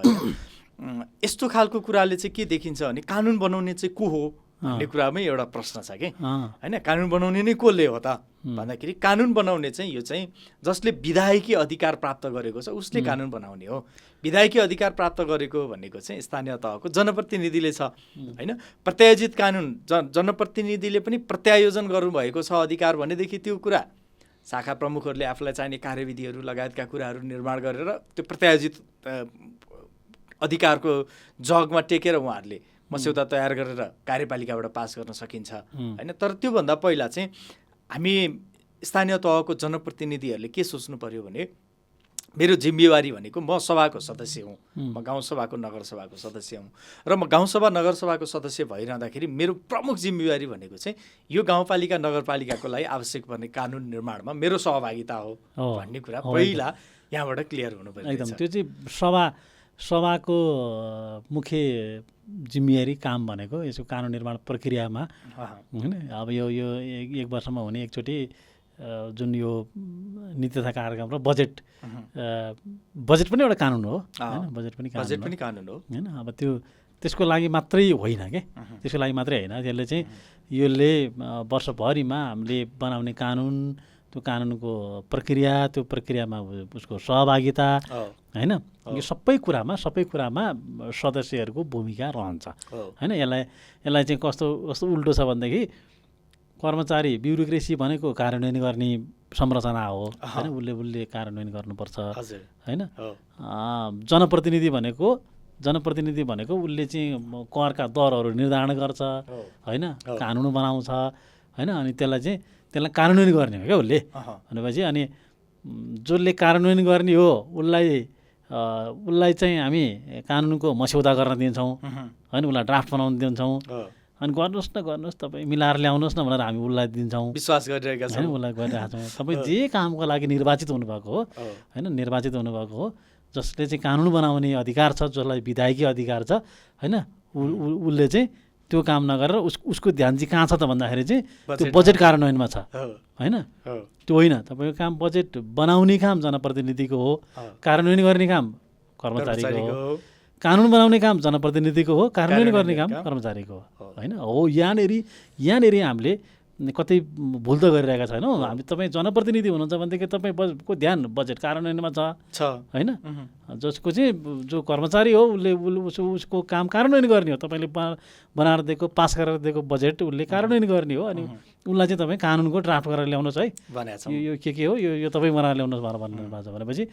यस्तो खालको कुराले चाहिँ के देखिन्छ भने कानुन बनाउने चाहिँ को हो भन्ने कुरामै एउटा प्रश्न छ कि होइन। कानुन बनाउने नै कसले हो त भन्दाखेरि कानुन बनाउने चाहिँ यो चाहिँ जसले विधायकी अधिकार प्राप्त गरेको छ उसले कानुन बनाउने हो। विधायकी अधिकार प्राप्त गरेको भनेको चाहिँ स्थानीय तहको जनप्रतिनिधिले छ होइन। प्रत्यायोजित कानुन जनप्रतिनिधिले पनि प्रत्यायोजन गर्नुभएको छ अधिकार भनेदेखि त्यो कुरा शाखा प्रमुखहरूले आफूलाई चाहिने कार्यविधिहरू लगायतका कुराहरू निर्माण गरेर त्यो प्रत्यायोजित अधिकारको जगमा टेकेर उहाँहरूले मस्यौदा तयार गरेर कार्यपालिकाबाट पास गर्न सकिन्छ होइन। तर त्योभन्दा पहिला चाहिँ हामी स्थानीय तहको जनप्रतिनिधिहरूले के सोच्नु पर्यो भने मेरो जिम्मेवारी भनेको म सभाको सदस्य हुँ, म गाउँसभाको नगरसभाको सदस्य हुँ र म गाउँसभा नगरसभाको सदस्य भइरहँदाखेरि मेरो प्रमुख जिम्मेवारी भनेको चाहिँ यो गाउँपालिका नगरपालिकाको लागि आवश्यक पर्ने कानुन निर्माणमा मेरो सहभागिता हो भन्ने कुरा पहिला यहाँबाट क्लियर हुनुपर्छ। एकदम त्यो चाहिँ सभाको मुख्य जिम्मेवारी काम भनेको यसको कानुन निर्माण प्रक्रियामा होइन। अब यो 1 वर्षमा हुने एकचोटि जुन यो नीति तथा कार्यक्रम र बजेट पनि एउटा कानुन हो होइन। बजेट पनि कानुन हो होइन। अब त्यसको लागि मात्रै होइन के, त्यसको लागि मात्रै होइन। त्यसले चाहिँ यसले वर्षभरिमा हामीले बनाउने कानुन, त्यो कानुनको प्रक्रिया, त्यो प्रक्रियामा उसको सहभागिता होइन, यो सबै कुरामा सदस्यहरूको भूमिका रहन्छ होइन। यसलाई चाहिँ कस्तो उल्टो छ भनेदेखि कर्मचारी ब्युरोक्रेसी भनेको कार्यान्वयन गर्ने संरचना हो होइन, उसले कार्यान्वयन गर्नुपर्छ होइन। जनप्रतिनिधि भनेको उसले चाहिँ करका दरहरू निर्धारण गर्छ होइन, कानुन बनाउँछ होइन, अनि त्यसलाई कार्यान्वयन गर्ने हो क्या उसले भनेपछि। अनि जसले कार्यान्वयन गर्ने हो उसलाई चाहिँ हामी कानुनको मस्यौदा गर्न दिन्छौँ होइन, उसलाई ड्राफ्ट बनाउन दिन्छौँ, अनि गर्नुहोस् तपाईँ मिलाएर ल्याउनुहोस् न भनेर हामी उसलाई दिन्छौँ, विश्वास गरिरहेका छौँ, उसलाई गरिरहेका छौँ। तपाईँ जे कामको लागि निर्वाचित हुनुभएको हो होइन, निर्वाचित हुनुभएको हो, जसले चाहिँ कानुन बनाउने अधिकार छ, जसलाई विधायकी अधिकार छ होइन, उसले चाहिँ त्यो काम नगरेर उसको ध्यान चाहिँ कहाँ छ त भन्दाखेरि चाहिँ त्यो बजेट कार्यान्वयनमा छ होइन। त्यो होइन, तपाईँको काम बजेट बनाउने काम जनप्रतिनिधिको हो, कार्यान्वयन गर्ने काम कर्मचारीको हो, कानुन बनाउने काम जनप्रतिनिधिको हो, कार्यान्वयन गर्ने काम कर्मचारीको हो होइन। हो यहाँनिर हामीले कतै भुल त गरिरहेका छैनौँ हामी। तपाईँ जनप्रतिनिधि हुनुहुन्छ भनेदेखि तपाईँको ध्यान बजेट कार्यान्वयनमा छ होइन, जसको चाहिँ जो कर्मचारी हो उसको काम कार्यान्वयन गर्ने हो। तपाईँले बनाएर दिएको, पास गरेर दिएको बजेट उसले कार्यान्वयन गर्ने हो, अनि उसलाई चाहिँ तपाईँ कानुनको ड्राफ्ट गरेर ल्याउनुहोस् है, यो के हो यो तपाईँ बनाएर ल्याउनुहोस् भन्नुभएको छ भनेपछि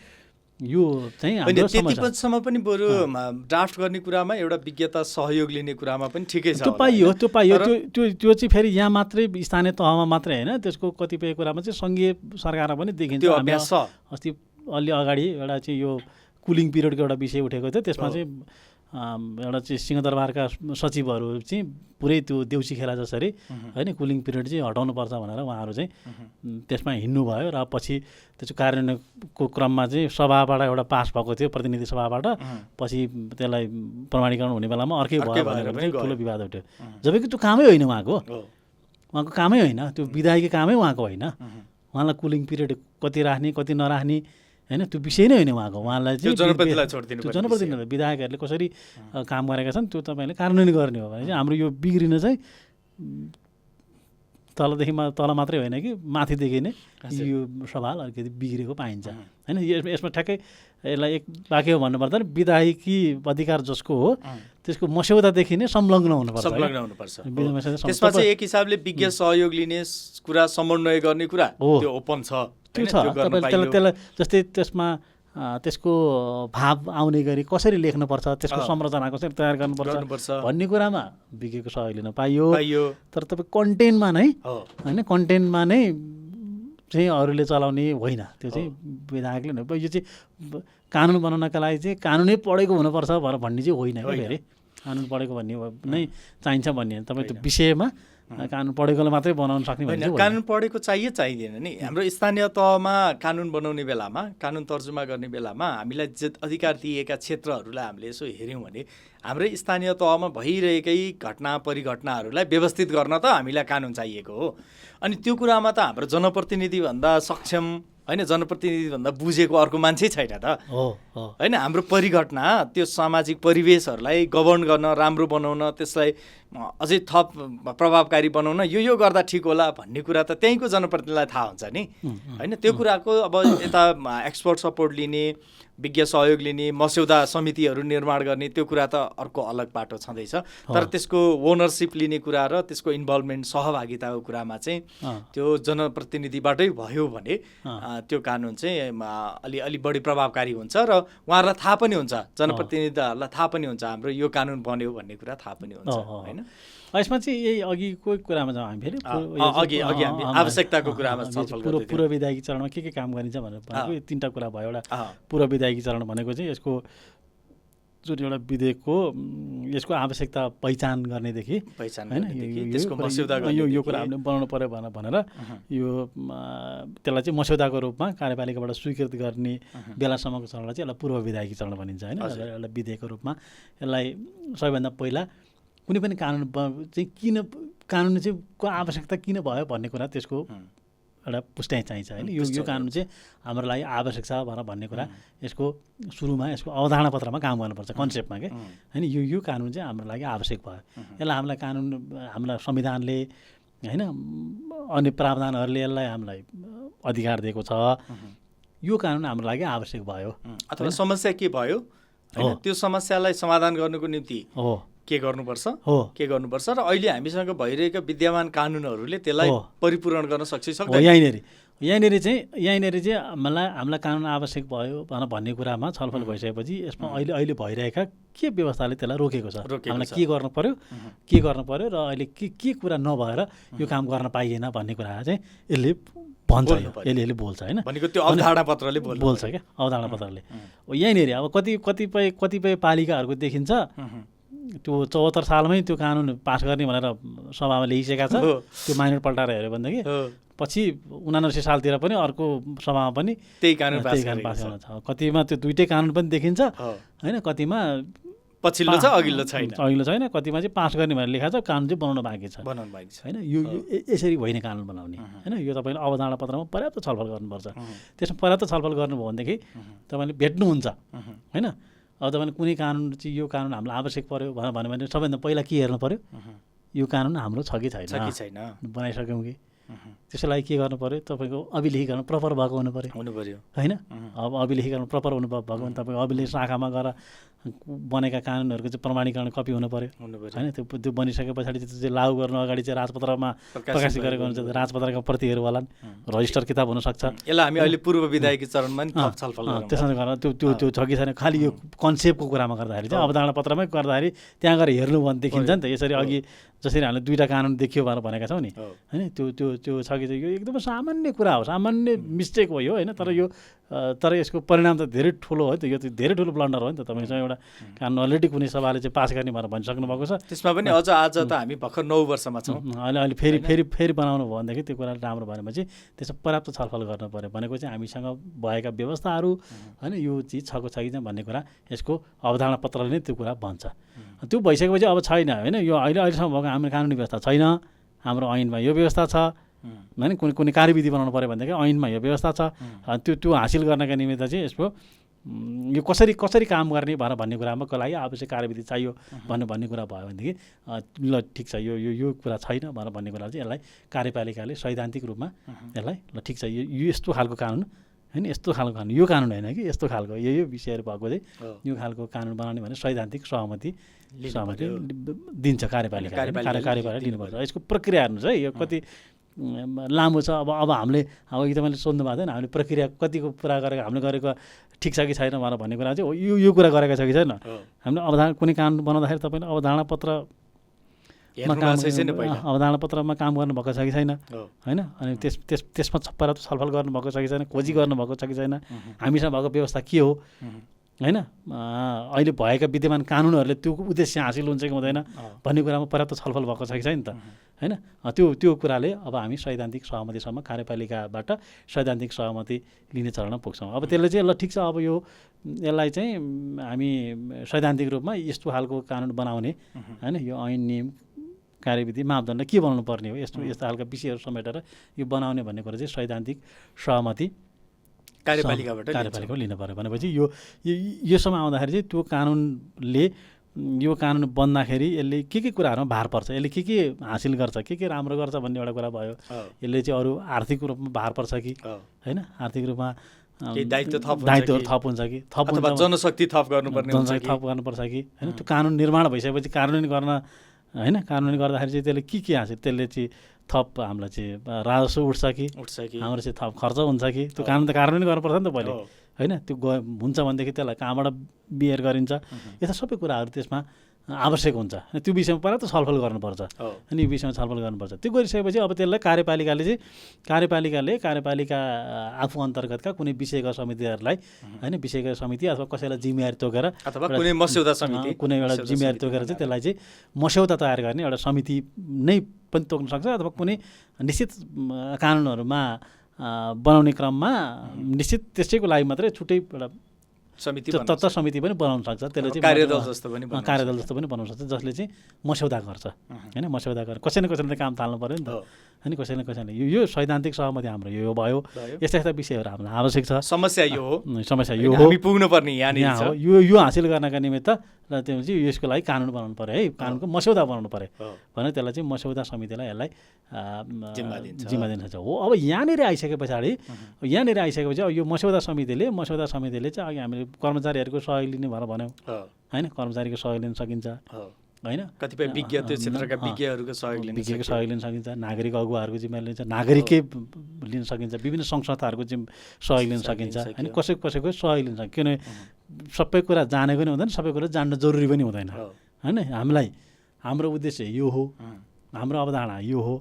यो चाहिँ त्यतिसम्म पनि बरु ड्राफ्ट गर्ने कुरामा एउटा विज्ञता सहयोग लिने कुरामा पनि ठिकै छ, त्यो पाइयो त्यो चाहिँ फेरि यहाँ मात्रै स्थानीय तहमा मात्रै होइन, त्यसको कतिपय कुरामा चाहिँ सङ्घीय सरकारमा पनि देखिन्छ। अस्ति अलि अगाडि एउटा चाहिँ यो कुलिङ पिरियडको एउटा विषय उठेको थियो, त्यसमा चाहिँ एउटा चाहिँ सिंहदरबारका सचिवहरू चाहिँ पुरै त्यो देउसी खेला जसरी होइन कुलिङ पिरियड चाहिँ हटाउनुपर्छ भनेर उहाँहरू चाहिँ त्यसमा हिँड्नुभयो, र पछि त्यसको कार्यान्वयनको क्रममा चाहिँ सभाबाट एउटा पास भएको थियो, प्रतिनिधि सभाबाट, पछि त्यसलाई प्रमाणीकरण हुने बेलामा अर्कै भयो भनेर पनि ठुलो विवाद उठ्यो। जबकि त्यो कामै होइन उहाँको कामै होइन, त्यो विधायकी कामै उहाँको होइन। उहाँलाई कुलिङ पिरियड कति राख्ने कति नराख्ने होइन, त्यो विषय नै होइन उहाँको। उहाँलाई चाहिँ जनप्रतिनिधिलाई विधायकहरूले कसरी काम गरेका छन् त्यो तपाईँले कार्यान्वयन गर्ने हो भने चाहिँ हाम्रो यो बिग्रिन चाहिँ तल मात्रै होइन कि माथिदेखि नै यो सवाल अलिकति बिग्रेको पाइन्छ होइन। यसमा ठ्याक्कै यसलाई एक वाक्य भन्नुपर्दा विधायकी अधिकार जसको हो त्यसको मस्यौदादेखि नै संलग्न हुनुपर्छ। त्यसमा चाहिँ एक हिसाबले विज्ञ सहयोग लिने कुरा, समन्वय गर्ने कुरा त्यो ओपन छ, त्यो छ। तपाईँले त्यसलाई जस्तै त्यसमा त्यसको भाव आउने गरी कसरी लेख्नुपर्छ, त्यसको संरचना कसरी तयार गर्नुपर्छ भन्ने कुरामा विज्ञको सहयोग लिन पाइयो। तर तपाईँ कन्टेन्टमा नै होइन, कन्टेन्टमा नै चाहिँ अरूले चलाउने होइन, त्यो चाहिँ विधायकले नै। यो चाहिँ कानुन बनाउनका लागि चाहिँ कानुनै पढेको हुनुपर्छ भन्ने चाहिँ होइन क्या, फेरि कानुन पढेको भन्ने नै चाहिन्छ भन्ने तपाईँ त्यो विषयमा कानुन पढेकोले मात्रै बनाउन सक्ने होइन। कानुन पढेको चाहिँदैन नि। हाम्रो स्थानीय तहमा कानुन बनाउने बेलामा, कानुन तर्जुमा गर्ने बेलामा हामीलाई जे अधिकार दिएका क्षेत्रहरूलाई हामीले यसो हेऱ्यौँ भने हाम्रो स्थानीय तहमा भइरहेकै घटना परिघटनाहरूलाई व्यवस्थित गर्न त हामीलाई कानुन चाहिएको हो। अनि त्यो कुरामा त हाम्रो जनप्रतिनिधिभन्दा सक्षम होइन, जनप्रतिनिधिभन्दा बुझेको अर्को मान्छे छैन त होइन। हाम्रो परिघटना, त्यो सामाजिक परिवेशहरूलाई गभर्न गर्न, राम्रो बनाउन, त्यसलाई अझै थप प्रभावकारी बनाउन यो गर्दा ठिक होला भन्ने कुरा त त्यहीँको जनप्रतिनिधिलाई थाहा हुन्छ नि होइन। त्यो कुराको अब यता एक्सपर्ट सपोर्ट लिने, विज्ञ सहयोग लिने, मस्यौदा समितिहरू निर्माण गर्ने, त्यो कुरा त अर्को अलग बाटो छँदैछ। तर त्यसको ओनरसिप लिने कुरा र त्यसको इन्भल्भमेन्ट, सहभागिताको कुरामा चाहिँ त्यो जनप्रतिनिधिबाटै भयो भने त्यो कानुन चाहिँ अलि बढी प्रभावकारी हुन्छ, र उहाँहरूलाई थाहा पनि हुन्छ, जनप्रतिनिधिहरूलाई थाहा पनि हुन्छ हाम्रो यो कानुन बन्यो भन्ने कुरा थाहा पनि हुन्छ होइन। यसमा चाहिँ यही अघिको कुरामा जाउँ हामी फेरि, अघि हामी आवश्यकताको कुरामा पूर्व विधायकी चरणमा के काम गरिन्छ भनेर भनेको तिनवटा कुरा भयो। एउटा पूर्व विधायकी चरण भनेको चाहिँ यसको जुन एउटा विधेयकको यसको आवश्यकता पहिचान गर्नेदेखि होइन, यो कुरा हामीले बनाउनु पऱ्यो भनेर यो त्यसलाई चाहिँ मस्यौदाको रूपमा कार्यपालिकाबाट स्वीकृत गर्ने बेलासम्मको चरणलाई चाहिँ यसलाई पूर्व विधायकी चरण भनिन्छ होइन। एउटा विधेयकको रूपमा यसलाई सबैभन्दा पहिला कुनै पनि कानुन चाहिँ किन, कानुन चाहिँ को आवश्यकता किन भयो भन्ने कुरा त्यसको एउटा पुष्टाइ चाहिन्छ होइन। यो कानुन चाहिँ हाम्रो लागि आवश्यक छ भनेर भन्ने कुरा यसको सुरुमा यसको अवधारणा पत्रमा काम गर्नुपर्छ, कन्सेप्टमा के होइन। यो कानुन चाहिँ हाम्रो लागि आवश्यक भयो। यसलाई हामीलाई कानुन हामीलाई संविधानले होइन अन्य प्रावधानहरूले यसलाई हामीलाई अधिकार दिएको छ। यो कानुन हाम्रो लागि आवश्यक भयो। अथवा समस्या के भयो होइन, त्यो समस्यालाई समाधान गर्नुको निम्ति के गर्नुपर्छ र अहिले हामीसँग भइरहेका विद्यमान कानुनहरूले त्यसलाई परिपूर्ण गर्न सक्छ यहीँनिर चाहिँ हामीलाई कानुन आवश्यक भयो भनेर भन्ने कुरामा छलफल भइसकेपछि यसमा अहिले भइरहेका के व्यवस्थाले त्यसलाई रोकेको छ, हामीलाई के गर्नु पर्यो र अहिले के कुरा नभएर यो काम गर्न पाइएन भन्ने कुरा चाहिँ यसले भन्छ, यसले बोल्छ होइन। भनेको त्यो अवधारणा पत्रले बोल्छ क्या, अवधारणा पत्रले। यहीँनिर अब कतिपय पालिकाहरूको देखिन्छ त्यो 74 सालमै त्यो कानुन पास गर्ने भनेर सभामा ल्याइसकेका छ। त्यो माइनर पल्टाएर हेऱ्यो भनेदेखि पछि 79 सालतिर पनि अर्को सभामा पनि त्यही कानुन पास गर्न छ। कतिमा त्यो दुइटै कानुन पनि देखिन्छ होइन, कतिमा पछिल्लो छ अघिल्लो छैन, कतिमा चाहिँ पास गर्ने भनेर लेखा छ, कानुन चाहिँ बनाउन बाँकी छ होइन। यो यसरी होइन कानुन बनाउने होइन। यो तपाईँले अवधारणा पत्रमा पर्याप्त छलफल गर्नुपर्छ। त्यसमा पर्याप्त छलफल गर्नुभयो भनेदेखि तपाईँले भेट्नुहुन्छ होइन। अब तपाईँले कुनै कानुन चाहिँ यो कानुन हामीलाई आवश्यक पर्यो भनेर भन्यो भने सबैभन्दा पहिला के हेर्नु पर्यो, यो कानुन हाम्रो छ कि छैन, बनाइसक्यौँ कि। त्यसको लागि के गर्नु पर्यो, तपाईँको अभिलेखीकरण प्रपर भएको हुनु पर्यो होइन। अब अभिलेखीकरण प्रपर हुनु भएको भने तपाईँको अभिलेख शाखामा गएर बनेका कानुनहरूको चाहिँ प्रमाणीकरण कपी हुनु पर्यो होइन। त्यो बनिसके पछाडि चाहिँ लागू गर्नु अगाडि चाहिँ राजपत्रमा प्रकाशित गरेको हुन्छ, राजपत्रका प्रतिहरू होला, रजिस्टर किताब हुनसक्छ। यसलाई हामी अहिले पूर्व विधायकी चरणमा नि छलफल गर्छौँ। त्यसमा गरेर त्यो छ कि छैन, खालि यो कन्सेप्टको कुरामा गर्दाखेरि चाहिँ अवधारणा पत्रमै गर्दाखेरि त्यहाँ गएर हेर्नु भने देखिन्छ नि त। यसरी अघि जसरी हामीले दुईवटा कानुन देखियो भनेर भनेका छौँ नि होइन, त्यो छ कि चाहिँ यो एकदमै सामान्य कुरा हो, सामान्य मिस्टेक हो यो होइन। तर यसको परिणाम त धेरै ठुलो हो नि त, यो त धेरै ठुलो ब्लन्डर हो नि त। तपाईँसँग एउटा कानुन अलरेडी कुनै सभाले चाहिँ पास गर्ने भनेर भनिसक्नु भएको छ, त्यसमा पनि अझ आज त हामी भर्खर 9 वर्षमा छौँ। अहिले फेरि बनाउनु भयो भनेदेखि त्यो कुरा राम्रो भनेपछि त्यसमा पर्याप्त छलफल गर्नु पऱ्यो। भनेको चाहिँ हामीसँग भएका व्यवस्थाहरू होइन, यो चिज छको छ कि भन्ने कुरा यसको अवधारणा पत्रले नै त्यो कुरा भन्छ। त्यो भइसकेपछि अब छैन होइन, यो अहिलेसम्म भएको हाम्रो कानुनी व्यवस्था छैन, हाम्रो ऐनमा यो व्यवस्था छ होइन। कुनै कार्यविधि बनाउनु पऱ्यो भनेदेखि ऐनमा यो व्यवस्था छ। त्यो हासिल गर्नका निमित्त चाहिँ यसको यो कसरी काम गर्ने भनेर भन्ने कुरामा को लागि आवश्यक कार्यविधि चाहियो भन्ने कुरा भयो भनेदेखि ल ठिक छ, यो कुरा छैन भनेर भन्ने कुरा चाहिँ यसलाई कार्यपालिकाले सैद्धान्तिक रूपमा यसलाई ल ठिक छ, यो यस्तो खालको कानुन होइन, यस्तो खालको कानुन, यो कानुन होइन कि यस्तो खालको यो विषयहरू भएको चाहिँ यो खालको कानुन बनाउने भने सैद्धान्तिक सहमति दिन्छ कार्यपालिकाले लिनुपर्छ। यसको प्रक्रिया हेर्नुहोस् है, यो कति लामो छ। अब हामीले तपाईँले सोध्नु भएको थिएन, हामीले प्रक्रिया कतिको पुरा गरेको, हामीले गरेको ठिक छ कि छैन भनेर भन्ने कुरा चाहिँ यो कुरा गरेको छ कि छैन। हामीले कुनै कानुन बनाउँदाखेरि तपाईँले अवधारणा पत्रमा काम गर्नुभएको छ कि छैन होइन। अनि त्यसमा पर्याप्त छलफल गर्नुभएको छ कि छैन, खोजी गर्नुभएको छ कि छैन, हामीसँग भएको व्यवस्था के हो होइन। अहिले भएका विद्यमान कानुनहरूले त्यो उद्देश्य हासिल हुन्छ कि हुँदैन भन्ने कुरामा पर्याप्त छलफल भएको छ कि छैन त होइन। त्यो कुराले अब हामी सैद्धान्तिक सहमतिसम्म कार्यपालिकाबाट सैद्धान्तिक सहमति लिने चरणमा पुग्छौँ। अब त्यसले चाहिँ ल ठिक छ, अब यसलाई चाहिँ हामी सैद्धान्तिक रूपमा यस्तो खालको कानुन बनाउने होइन, यो ऐन नियम कार्यविधि मापदण्ड के बनाउनु पर्ने हो, यस्तो खालका विषयहरू समेटेर यो बनाउने भन्ने कुरा चाहिँ सैद्धान्तिक सहमति कार्यपालिकाबाट लिनु पऱ्यो। भनेपछि योसम्म आउँदाखेरि चाहिँ त्यो कानुनले यो कानुन बन्दाखेरि यसले के कुराहरूमा भार पर्छ, यसले के हासिल गर्छ, के राम्रो गर्छ भन्ने एउटा कुरा भयो। यसले चाहिँ अरू आर्थिक रूपमा भार पर्छ कि होइन, आर्थिक रूपमा दायित्वहरू थप हुन्छ कि जनशक्ति थप गर्नुपर्छ कि होइन। त्यो कानुन निर्माण भइसकेपछि कार्यान्वयन गर्न होइन, कार्यान्वयन गर्दाखेरि चाहिँ त्यसले के हासिल, त्यसले चाहिँ थप हामीलाई चाहिँ राजस्व उठ्छ कि हाम्रो चाहिँ थप खर्च हुन्छ कि। त्यो कानुन त कार्यान्वयन गर्नुपर्छ नि त पहिले होइन। त्यो हुन्छ भनेदेखि त्यसलाई कहाँबाट बिहेर गरिन्छ, यस्ता सबै कुराहरू त्यसमा आवश्यक हुन्छ। त्यो विषयमा पर्याप्त छलफल गर्नुपर्छ अनि यो विषयमा छलफल गर्नुपर्छ। त्यो गरिसकेपछि अब त्यसलाई कार्यपालिका आफू अन्तर्गतका कुनै विषयगत समितिहरूलाई होइन, विषयगत समिति अथवा कसैलाई जिम्मेवारी तोकेर अथवा कुनै मस्यौदा समिति, कुनै एउटा जिम्मेवारी तोकेर चाहिँ त्यसलाई चाहिँ मस्यौदा तयार गर्ने एउटा समिति नै पनि तोक्न सक्छ। अथवा कुनै निश्चित कानुनहरूमा बनाउने क्रममा निश्चित त्यसैको लागि मात्रै छुट्टै एउटा समिति तत्त्व समिति पनि बनाउन सक्छ, त्यसले चाहिँ कार्यदल जस्तो पनि कार्यदल जस्तो पनि बनाउन सक्छ, जसले चाहिँ मस्यौदा गर्छ होइन। मस्यौदा गरेर कसै न कसैले काम थाल्नु पऱ्यो नि त होइन, कसैले कसैले यो सैद्धान्तिक सहमति हाम्रो यो भयो, यस्ता यस्ता विषयहरू हामीलाई आवश्यक छ। समस्या यो हो, समस्या यो हो, हामी पुग्नुपर्ने यहाँ हो, यो हासिल गर्नका निमित्त र त्यो चाहिँ यसको लागि कानुन बनाउनु पऱ्यो है, कानुनको मस्यौदा बनाउनु पऱ्यो भने त्यसलाई चाहिँ मस्यौदा समितिलाई यसलाई जिम्मा दिन्छ हो। अब यहाँनिर आइसके पछाडि अब यो मस्यौदा समितिले चाहिँ अघि हामीले कर्मचारीहरूको सहयोग लिने भनेर भन्यौँ होइन, कर्मचारीको सहयोग लिन सकिन्छ होइन, कतिपय विज्ञ त्यो क्षेत्रका विज्ञहरूको सहयोग लिन सकिन्छ, नागरिक अगुवाहरूको जिम्मेवारी लिन्छ, नागरिकै लिन सकिन्छ, विभिन्न सङ्घ संस्थाहरूको सहयोग लिन सकिन्छ होइन, कसैको सहयोग लिन सकिन्छ। किनभने सबै कुरा जानेको नि हुँदैन, सबै कुरा जान्न जरुरी पनि हुँदैन होइन। हाम्रो उद्देश्य यो हो, हाम्रो अवधारणा यो हो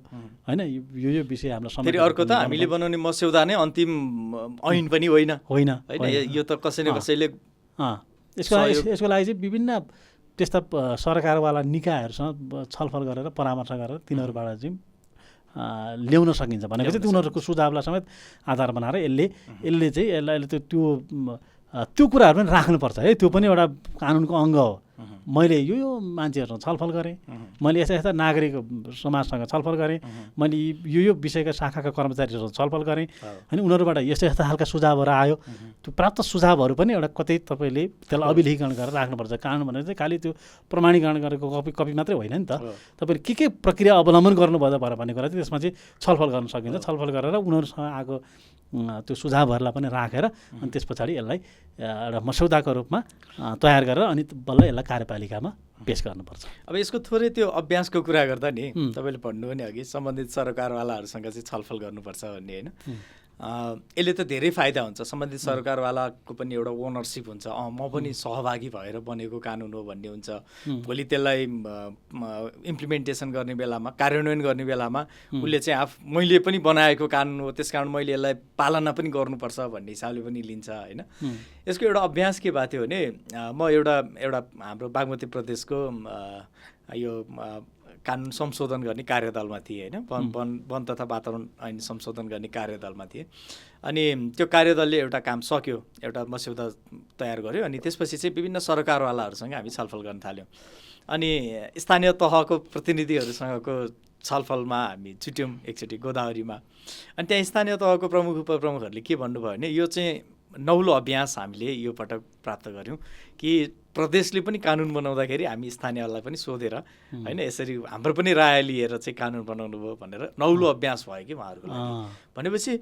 होइन, यो विषय हामीलाई फेरि अर्को त हामीले बनाउने मस्यौदा नै अन्तिम ऐन पनि होइन होइन, यो त कसैले यसको लागि चाहिँ विभिन्न त्यस्ता सरकारवाला निकायहरूसँग छलफल गरेर परामर्श गरेर तिनीहरूबाट चाहिँ ल्याउन सकिन्छ भनेको चाहिँ उनीहरूको सुझावलाई समेत आधार बनाएर यसले चाहिँ यसलाई त्यो कुराहरू पनि राख्नुपर्छ है। त्यो पनि एउटा कानुनको अङ्ग हो। मैले यो मान्छेहरूसँग छलफल गरेँ, मैले यस्ता यस्ता नागरिक समाजसँग छलफल गरेँ, मैले यो विषयका शाखाका कर्मचारीहरूसँग छलफल गरेँ होइन, उनीहरूबाट यस्तो यस्ता खालका सुझावहरू आयो। त्यो प्राप्त सुझावहरू पनि एउटा कतै तपाईँले त्यसलाई अभिलेखीकरण गरेर राख्नुपर्छ। कानुन भनेर चाहिँ खालि त्यो प्रमाणीकरण गरेको कपी मात्रै होइन नि त, तपाईँले के प्रक्रिया अवलम्बन गर्नुभयो भन्ने कुरा चाहिँ त्यसमा चाहिँ छलफल गर्न सकिन्छ। छलफल गरेर उनीहरूसँग आएको त्यो सुझावहरूलाई पनि राखेर अनि त्यस पछाडि यसलाई एउटा मस्यौदाको रूपमा तयार गरेर अनि बल्ल यसलाई कार्यपालिकामा पेश गर्नुपर्छ। अब यसको थोरै त्यो अभ्यासको कुरा गर्दा नि तपाईँले भन्नुभयो नि अघि सम्बन्धित सरकारवालाहरूसँग चाहिँ छलफल गर्नुपर्छ भन्ने होइन, यसले त धेरै फाइदा हुन्छ। सम्बन्धित सरकारवालाको पनि एउटा ओनरसिप हुन्छ, म पनि सहभागी भएर बनेको कानुन हो भन्ने हुन्छ। भोलि त्यसलाई इम्प्लिमेन्टेसन गर्ने बेलामा, कार्यान्वयन गर्ने बेलामा उसले चाहिँ मैले पनि बनाएको कानुन हो, त्यस कारण मैले यसलाई पालना पनि गर्नुपर्छ भन्ने हिसाबले पनि लिन्छ होइन। यसको एउटा अभ्यास के भएको थियो भने म एउटा हाम्रो बागमती प्रदेशको यो कानुन संशोधन गर्ने कार्यदलमा थिएँ होइन, वन तथा वातावरण ऐन संशोधन गर्ने कार्यदलमा थिएँ। अनि त्यो कार्यदलले एउटा काम सक्यो, एउटा मस्यौदा तयार गर्यो। अनि त्यसपछि चाहिँ विभिन्न सरकारवालाहरूसँग हामी छलफल गर्न थाल्यौँ। अनि स्थानीय तहको प्रतिनिधिहरूसँगको छलफलमा हामी छुट्यौँ एकचोटि गोदावरीमा। अनि त्यहाँ स्थानीय तहको प्रमुख उपप्रमुखहरूले के भन्नुभयो भने यो चाहिँ नौलो अभ्यास हामीले यो पटक प्राप्त गऱ्यौँ कि प्रदेशले पनि कानुन बनाउँदाखेरि हामी स्थानीयलाई पनि सोधेर होइन यसरी हाम्रो पनि राय लिएर चाहिँ कानुन बनाउनु भयो भनेर नौलो अभ्यास भयो कि उहाँहरूको लागि। भनेपछि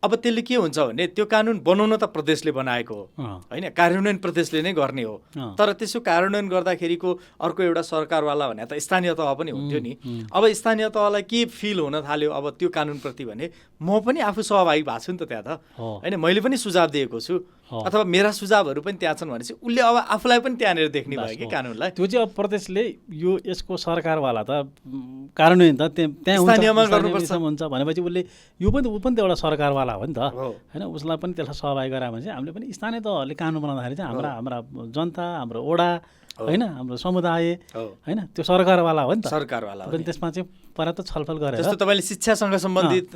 अब त्यसले के हुन्छ भने त्यो कानुन बनाउन त प्रदेशले बनाएको हो होइन, कार्यान्वयन प्रदेशले नै गर्ने हो। तर त्यसो कार्यान्वयन गर्दाखेरिको अर्को एउटा सरकारवाला भने त स्थानीय तह पनि हुन्थ्यो नि। अब स्थानीय तहलाई के फिल हुन थाल्यो अब त्यो कानुनप्रति भने म पनि आफू सहभागी भएको छु नि त त्यहाँ त होइन, मैले पनि सुझाव दिएको छु अथवा मेरा सुझावहरू पनि त्यहाँ छन् भनेपछि उसले अब आफूलाई पनि त्यहाँनिर देख्ने भयो कि कानुनलाई। त्यो चाहिँ अब प्रदेशले यसको सरकारवाला त कार्यान्वयन त त्यहाँ हुन्छ भनेपछि उसले ऊ पनि त एउटा सरकारवाला हो नि त होइन, उसलाई पनि त्यसलाई सहभागी गरायो भने चाहिँ हामीले पनि स्थानीय तहहरूले कानुन बनाउँदाखेरि चाहिँ हाम्रा जनता, हाम्रो ओडा होइन, हाम्रो समुदाय होइन, त्यो सरकारवाला हो नि त, सरकारवाला पनि त्यसमा चाहिँ पर्याप्त छलफल गरेर। जस्तो तपाईँले शिक्षासँग सम्बन्धित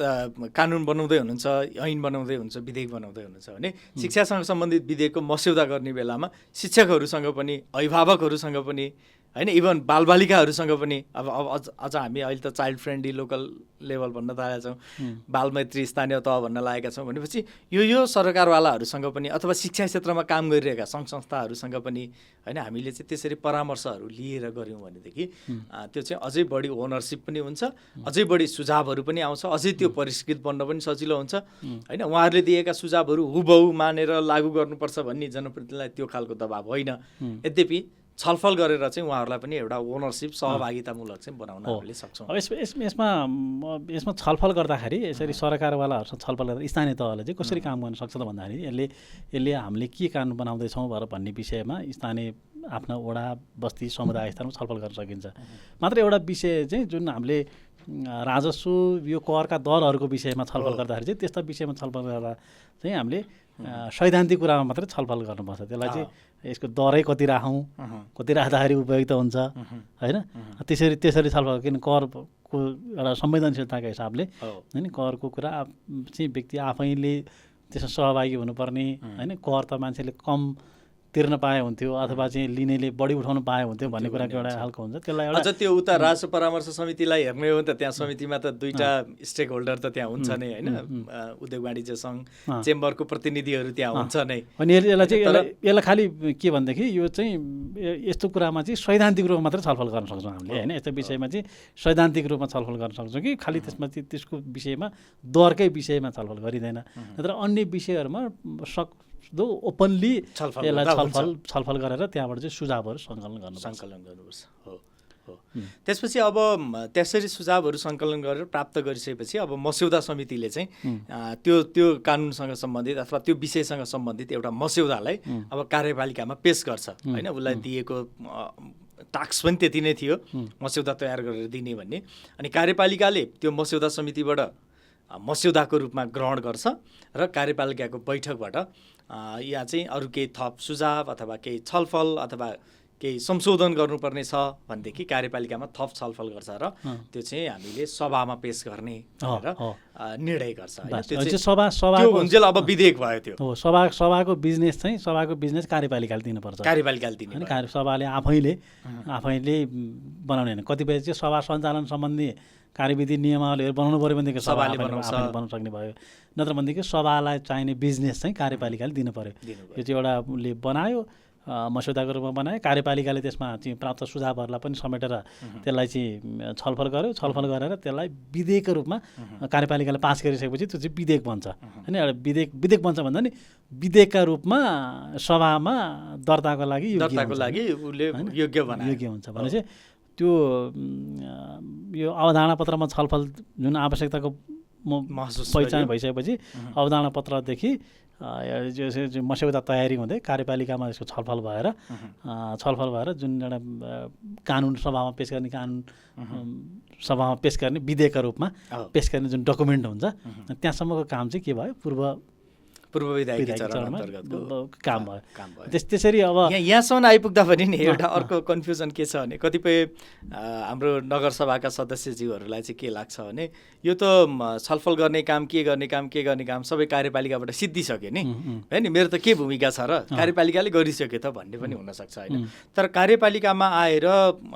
कानुन बनाउँदै हुनुहुन्छ, ऐन बनाउँदै हुनुहुन्छ, विधेयक बनाउँदै हुनुहुन्छ भने शिक्षासँग सम्बन्धित विधेयकको मस्यौदा गर्ने बेलामा शिक्षकहरूसँग पनि, अभिभावकहरूसँग पनि होइन, इभन बालबालिकाहरूसँग पनि अब अझ हामी अहिले त चाइल्ड फ्रेन्डली लोकल लेभल भन्न थालेका छौँ, बालमैत्री स्थानीय तह भन्न लागेका छौँ भनेपछि यो सरकारवालाहरूसँग पनि अथवा शिक्षा क्षेत्रमा काम गरिरहेका सङ्घ संस्थाहरूसँग पनि होइन हामीले चाहिँ त्यसरी परामर्शहरू लिएर गऱ्यौँ भनेदेखि त्यो चाहिँ अझै बढी ओनरसिप पनि हुन्छ, अझै बढी सुझावहरू पनि आउँछ, अझै त्यो परिष्कृत बन्न पनि सजिलो हुन्छ होइन। उहाँहरूले दिएका सुझावहरू हुबहु मानेर लागू गर्नुपर्छ भन्ने जनप्रतिनिधिलाई त्यो खालको दबाब होइन। यद्यपि छलफल गरेर चाहिँ उहाँहरूलाई पनि एउटा ओनरसिप सहभागितामूलक चाहिँ बनाउन हामीले सक्छौँ। अब यसमा छलफल गर्दाखेरि यसरी सरकारवालाहरूसँग छलफल गर्दा स्थानीय तहले चाहिँ कसरी काम गर्न सक्छ त भन्दाखेरि यसले हामीले के कानुन बनाउँदैछौँ भन्ने विषयमा स्थानीय आफ्ना वडा बस्ती समुदाय स्तरमा छलफल गर्न सकिन्छ। मात्र एउटा विषय चाहिँ जुन हामीले राजस्व यो करका दरहरूको विषयमा छलफल गर्दाखेरि चाहिँ त्यस्ता विषयमा छलफल गर्दा चाहिँ हामीले सैद्धान्तिक कुरामा मात्रै छलफल गर्नुपर्छ। त्यसलाई चाहिँ यसको दरै कति राखौँ, कति राख्दाखेरि उपयुक्त हुन्छ होइन, त्यसरी छलफल। किन करको एउटा संवेदनशीलताको हिसाबले होइन, करको कुरा चाहिँ व्यक्ति आफैले त्यसमा सहभागी हुनुपर्ने होइन कर त मान्छेले कम तिर्न पाए हुन्थ्यो अथवा चाहिँ लिनेले बढी उठाउनु पाए हुन्थ्यो भन्ने कुराको एउटा खालको हुन्छ त्यसलाई एउटा अझ त्यो उता राजस्व परामर्श समितिलाई हेर्ने हो भने त त्यहाँ समितिमा त दुईटा स्टेक होल्डर त त्यहाँ हुन्छ नै होइन उद्योग वाणिज्य सङ्घ चेम्बरको प्रतिनिधिहरू त्यहाँ हुन्छ नै अनि यसलाई खालि के भनेदेखि यो चाहिँ यस्तो कुरामा चाहिँ सैद्धान्तिक रूपमा मात्रै छलफल गर्न सक्छौँ हामीले होइन यस्तो विषयमा चाहिँ सैद्धान्तिक रूपमा छलफल गर्न सक्छौँ कि खालि त्यसमा चाहिँ त्यसको विषयमा दरकै विषयमा छलफल गरिँदैन नत्र अन्य विषयहरूमा सक्दो ओपनली यसलाई छलफल गरेर त्यहाँबाट चाहिँ सुझावहरू सङ्कलन गर्नुपर्छ हो त्यसपछि अब त्यसरी सुझावहरू सङ्कलन गरेर प्राप्त गरिसकेपछि अब मस्यौदा समितिले चाहिँ त्यो कानुनसँग सम्बन्धित अथवा त्यो विषयसँग सम्बन्धित एउटा मस्यौदालाई अब कार्यपालिकामा पेश गर्छ होइन उसलाई दिएको टास्क पनि त्यति नै थियो मस्यौदा तयार गरेर दिने भन्ने अनि कार्यपालिकाले त्यो मस्यौदा समितिबाट मस्यौदाको रूपमा ग्रहण गर्छ र कार्यपालिकाको बैठकबाट यहाँ चाहिँ अरू केही थप सुझाव अथवा केही छलफल अथवा केही संशोधन गर्नुपर्ने छ भनेदेखि कार्यपालिकामा थप छलफल गर्छ र त्यो चाहिँ हामीले सभामा पेश गर्ने भनेर निर्णय गर्छ त्यो अब विधेयक भयो त्यो हो सभाको बिजनेस कार्यपालिकाले दिनुपर्छ सभाले आफैले बनाउने होइन कतिपय चाहिँ सभा सञ्चालन सम्बन्धी कार्यविधि नियमावलीहरू बनाउनु पऱ्यो भनेदेखि सभाले बनाउन सक्ने भयो नत्र भनेदेखि सभालाई चाहिने बिजनेस चाहिँ कार्यपालिकाले दिनु पऱ्यो यो चाहिँ एउटा उसले बनायो मस्यौदाको रूपमा बनायो कार्यपालिकाले त्यसमा चाहिँ प्राप्त सुझावहरूलाई पनि समेटेर त्यसलाई चाहिँ छलफल गरेर त्यसलाई विधेयकको रूपमा कार्यपालिकाले पास गरिसकेपछि त्यो चाहिँ विधेयक बन्छ होइन एउटा विधेयक बन्छ भन्दा नि विधेयकका रूपमा सभामा दर्ताको लागि योग्य हुन्छ भने चाहिँ त्यो यो अवधारणा पत्रमा छलफल जुन आवश्यकताको पहिचान भइसकेपछि अवधारणा पत्रदेखि मस्यौदा तयारी हुँदै कार्यपालिकामा यसको छलफल भएर जुन एउटा कानुन सभामा पेश गर्ने विधेयकका रूपमा पेश गर्ने जुन डकुमेन्ट हुन्छ त्यहाँसम्मको काम चाहिँ के भयो पूर्व विधायिकी चरण अन्तर्गतको काम भयो त्यसरी अब यहाँसम्म आइपुग्दा पनि नि एउटा अर्को कन्फ्युजन के छ भने कतिपय हाम्रो नगरसभाका सदस्यज्यूहरूलाई चाहिँ के लाग्छ भने यो त छलफल गर्ने काम के गर्ने काम सबै कार्यपालिकाबाट सिद्धिसक्यो नि होइन मेरो त के भूमिका छ र कार्यपालिकाले गरिसक्यो त भन्ने पनि हुनसक्छ होइन तर कार्यपालिकामा आएर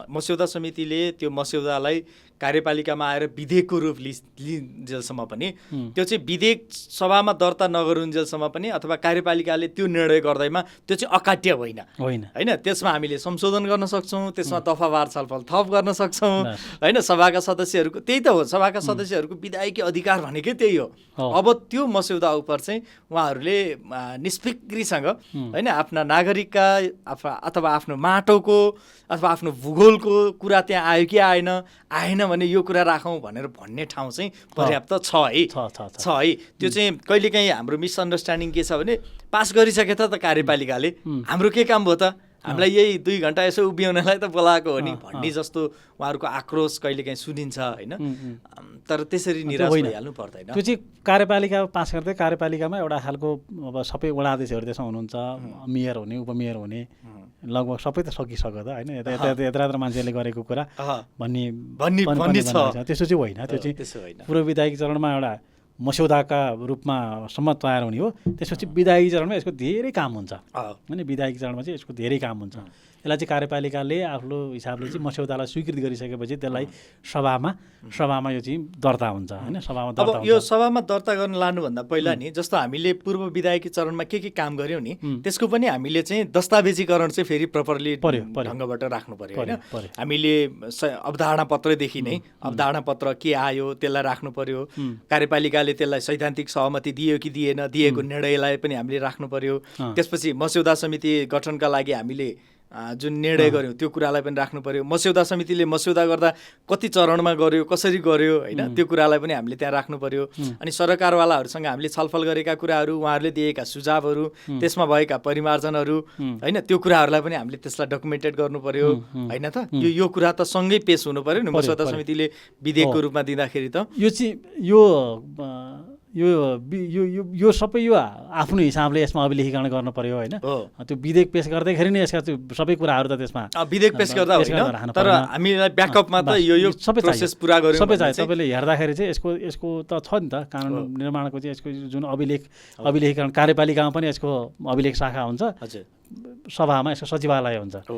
मस्यौदा समितिले त्यो मस्यौदालाई कार्यपालिकामा आएर विधेयकको रूप लिन्जेलसम्म पनि त्यो चाहिँ विधेयक सभामा दर्ता नगरुन्जेलसम्म पनि अथवा कार्यपालिकाले त्यो निर्णय गर्दैमा त्यो चाहिँ अकाट्य होइन त्यसमा हामीले संशोधन गर्न सक्छौँ त्यसमा दफावार छलफल थप गर्न सक्छौँ होइन सभाका सदस्यहरूको त्यही त हो सभाका सदस्यहरूको विधायकी अधिकार भनेकै त्यही हो अब त्यो मस्यौदा उप चाहिँ उहाँहरूले निष्फिक्रीसँग होइन आफ्ना नागरिकका अथवा आफ्नो माटोको अथवा आफ्नो भूगोलको कुरा त्यहाँ आयो कि आएन भने यो कुरा राखौँ भनेर भन्ने ठाउँ चाहिँ पर्याप्त छ है त्यो चाहिँ कहिलेकाहीँ हाम्रो मिसअन्डरस्ट्यान्डिङ के छ भने पास गरिसके त कार्यपालिकाले हाम्रो के काम भयो त हामीलाई यही 2 घन्टा यसो उभिउनलाई त बोलाएको हो नि भन्ने जस्तो उहाँहरूको आक्रोश कहिलेकाहीँ सुनिन्छ होइन तर त्यसरी निराश भइहाल्नु पर्दैन त्यो चाहिँ कार्यपालिका पास गर्दै कार्यपालिकामा एउटा खालको अब सबै वडाध्यक्षहरू त्यसमा हुनुहुन्छ मेयर हुने उपमेयर हुने लगभग सबै त सकिसक्यो त होइन यत्र मान्छेले गरेको कुरा भन्ने छ त्यस्तो चाहिँ होइन त्यो चाहिँ पूर्व विधायिकी चरणमा एउटा मस्यौदाका रूपमा सम्म तयार हुने हो त्यसपछि विधायिकी चरणमा यसको धेरै काम हुन्छ होइन विधायिकी चरणमा चाहिँ यसको धेरै काम हुन्छ यसलाई चाहिँ कार्यपालिकाले आफ्नो हिसाबले चाहिँ मस्यौदालाई स्वीकृति गरिसकेपछि त्यसलाई सभामा यो चाहिँ दर्ता हुन्छ होइन यो सभामा दर्ता गर्न लानुभन्दा पहिला नि जस्तो हामीले पूर्व विधायिकी चरणमा के काम गर्यौँ नि त्यसको पनि हामीले चाहिँ दस्तावेजीकरण चाहिँ फेरि प्रपरली ढङ्गबाट राख्नु पर्यो होइन हामीले अवधारणा पत्रदेखि नै अवधारणा पत्र के आयो त्यसलाई राख्नु पर्यो कार्यपालिकाले त्यसलाई सैद्धान्तिक सहमति दियो कि दिएन दिएको निर्णयलाई पनि हामीले राख्नु पर्यो त्यसपछि मस्यौदा समिति गठनका लागि हामीले जुन निर्णय गर्यौँ त्यो कुरालाई पनि राख्नु पर्यो मस्यौदा समितिले मस्यौदा गर्दा कति चरणमा गर्यो कसरी गर्यो होइन त्यो कुरालाई पनि हामीले त्यहाँ राख्नु पर्यो अनि सरकारवालाहरूसँग हामीले छलफल गरेका कुराहरू उहाँहरूले दिएका सुझावहरू त्यसमा भएका परिमार्जनहरू होइन त्यो कुराहरूलाई पनि हामीले त्यसलाई डकुमेन्टेड गर्नु पर्यो होइन त यो कुरा त सँगै पेश हुनु पर्यो नि मस्यौदा समितिले विधेयकको रूपमा दिँदाखेरि त यो चाहिँ यो सबै यो आफ्नो हिसाबले यसमा अभिलेखीकरण गर्नु पर्यो होइन। त्यो विधेयक पेश गर्दाखेरि नै यसका त्यो सबै कुराहरू त त्यसमा विधेयक पेश गर्दा होइन, तर हामीलाई ब्याकअपमा त यो सबै प्रोसेस पुरा गर्यो सबै चाहियो। तपाईँले हेर्दाखेरि चाहिँ यसको त छ नि त कानुन निर्माणको चाहिँ यसको जुन अभिलेखीकरण कार्यपालिकामा पनि यसको अभिलेख शाखा हुन्छ, सभामा यसको सचिवालय हुन्छ।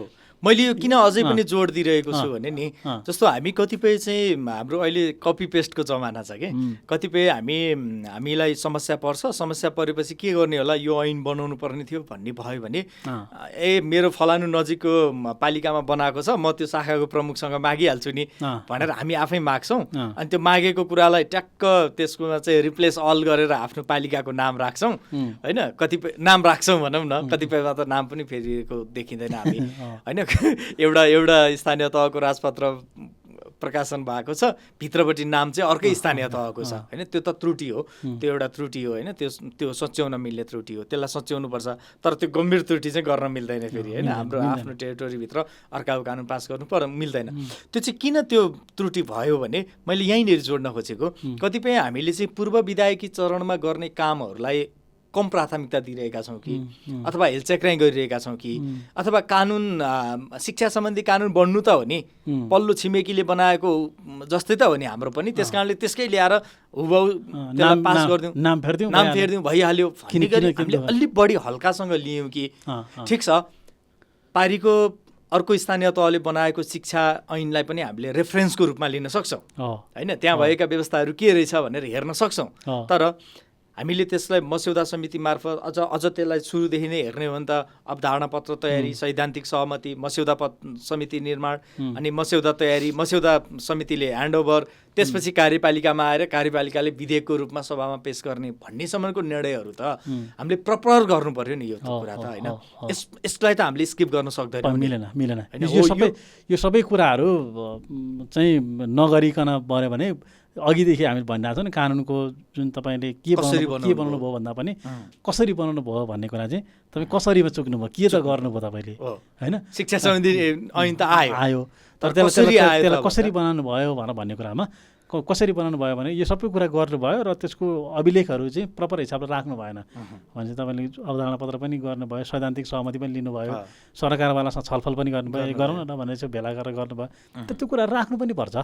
मैले यो किन अझै पनि जोड दिइरहेको छु भने नि, जस्तो हामी कतिपय चाहिँ हाम्रो अहिले कपी पेस्टको जमाना छ कि, कतिपय हामीलाई समस्या पर्छ, समस्या परेपछि के गर्ने होला, यो ऐन बनाउनु पर्ने थियो भन्ने भयो भने मेरो फलानु नजिकको पालिकामा बनाएको छ, म त्यो शाखाको प्रमुखसँग मागिहाल्छु नि भनेर हामी आफै माग्छौँ। अनि त्यो मागेको कुरालाई ट्याक्क त्यसकोमा चाहिँ रिप्लेस अल गरेर आफ्नो पालिकाको नाम राख्छौँ होइन। कतिपय नाम राख्छौँ भनौँ न, कतिपयमा त नाम पनि फेरिएको देखिँदैन हामी होइन। एउटा स्थानीय तहको राजपत्र प्रकाशन भएको छ, भित्रपट्टि नाम चाहिँ अर्कै स्थानीय तहको छ होइन। त्यो त त्रुटि हो, त्यो एउटा त्रुटि हो होइन। त्यो सच्याउन मिल्ने त्रुटि हो, त्यसलाई सच्याउनु पर्छ। तर त्यो गम्भीर त्रुटि चाहिँ गर्न मिल्दैन फेरि होइन। हाम्रो आफ्नो टेरिटोरीभित्र अर्काको कानुन पास गर्नु मिल्दैन। त्यो चाहिँ किन त्यो त्रुटि भयो भने मैले यहीँनिर जोड्न खोजेको, कतिपय हामीले चाहिँ पूर्व विधायकी चरणमा गर्ने कामहरूलाई कम प्राथमिकता दिइरहेका छौँ कि, अथवा हेलचेक्राइ गरिरहेका छौँ कि, अथवा कानुन शिक्षा सम्बन्धी कानुन बन्नु त हो नि, पल्लो छिमेकीले बनाएको जस्तै त हो नि हाम्रो पनि। त्यस कारणले त्यसकै ल्याएर हुबहु त्यसलाई पास गरिदिउँ, नाम फेरिदिउँ भइहाल्यो भन्ने गरी हामीले अलिक बढी हल्कासँग लियौँ कि ठिक छ, पारीको अर्को स्थानीय तहले बनाएको शिक्षा ऐनलाई पनि हामीले रेफरेन्सको रूपमा लिन सक्छौँ होइन। त्यहाँ भएका व्यवस्थाहरू के रहेछ भनेर हेर्न सक्छौँ। तर हामीले त्यसलाई मस्यौदा समिति मार्फत अझ त्यसलाई सुरुदेखि नै हेर्ने हो भने त अवधारणा पत्र तयारी, सैद्धान्तिक सहमति, मस्यौदा समिति निर्माण, अनि मस्यौदा तयारी, मस्यौदा समितिले ह्यान्डओभर, त्यसपछि कार्यपालिकामा आएर कार्यपालिकाले विधेयकको रूपमा सभामा पेश गर्ने भन्नेसम्मको निर्णयहरू त हामीले प्रपर गर्नु पर्यो नि। यो कुरा त होइन, यसलाई त हामीले स्किप गर्न सक्दैनौँ, मिलेन। यो सबै कुराहरू चाहिँ नगरिकन बन्यो भने अघिदेखि हामी भनिरहेको छौँ नि, कानुनको जुन तपाईँले के बनाउनु भयो भन्दा पनि कसरी बनाउनु भयो भन्ने कुरा चाहिँ तपाईँ कसरीमा चुक्नु भयो, के त गर्नुभयो तपाईँले होइन। शिक्षा सम्बन्धी ऐन त आयो, तर त्यसलाई कसरी बनाउनु भयो भन्ने कुरामा कसरी बनाउनु भयो भने यो सबै कुरा गर्नुभयो र त्यसको अभिलेखहरू चाहिँ प्रपर हिसाबले राख्नु भएन भने चाहिँ तपाईँले अवधारणा पत्र पनि गर्नुभयो, सैद्धान्तिक सहमति पनि लिनुभयो, सरकारवालासँग छलफल पनि गर्नुभयो, गरौँ न भनेर चाहिँ भेला गरेर गर्नुभयो। त्यो कुरा राख्नु पनि पर्छ,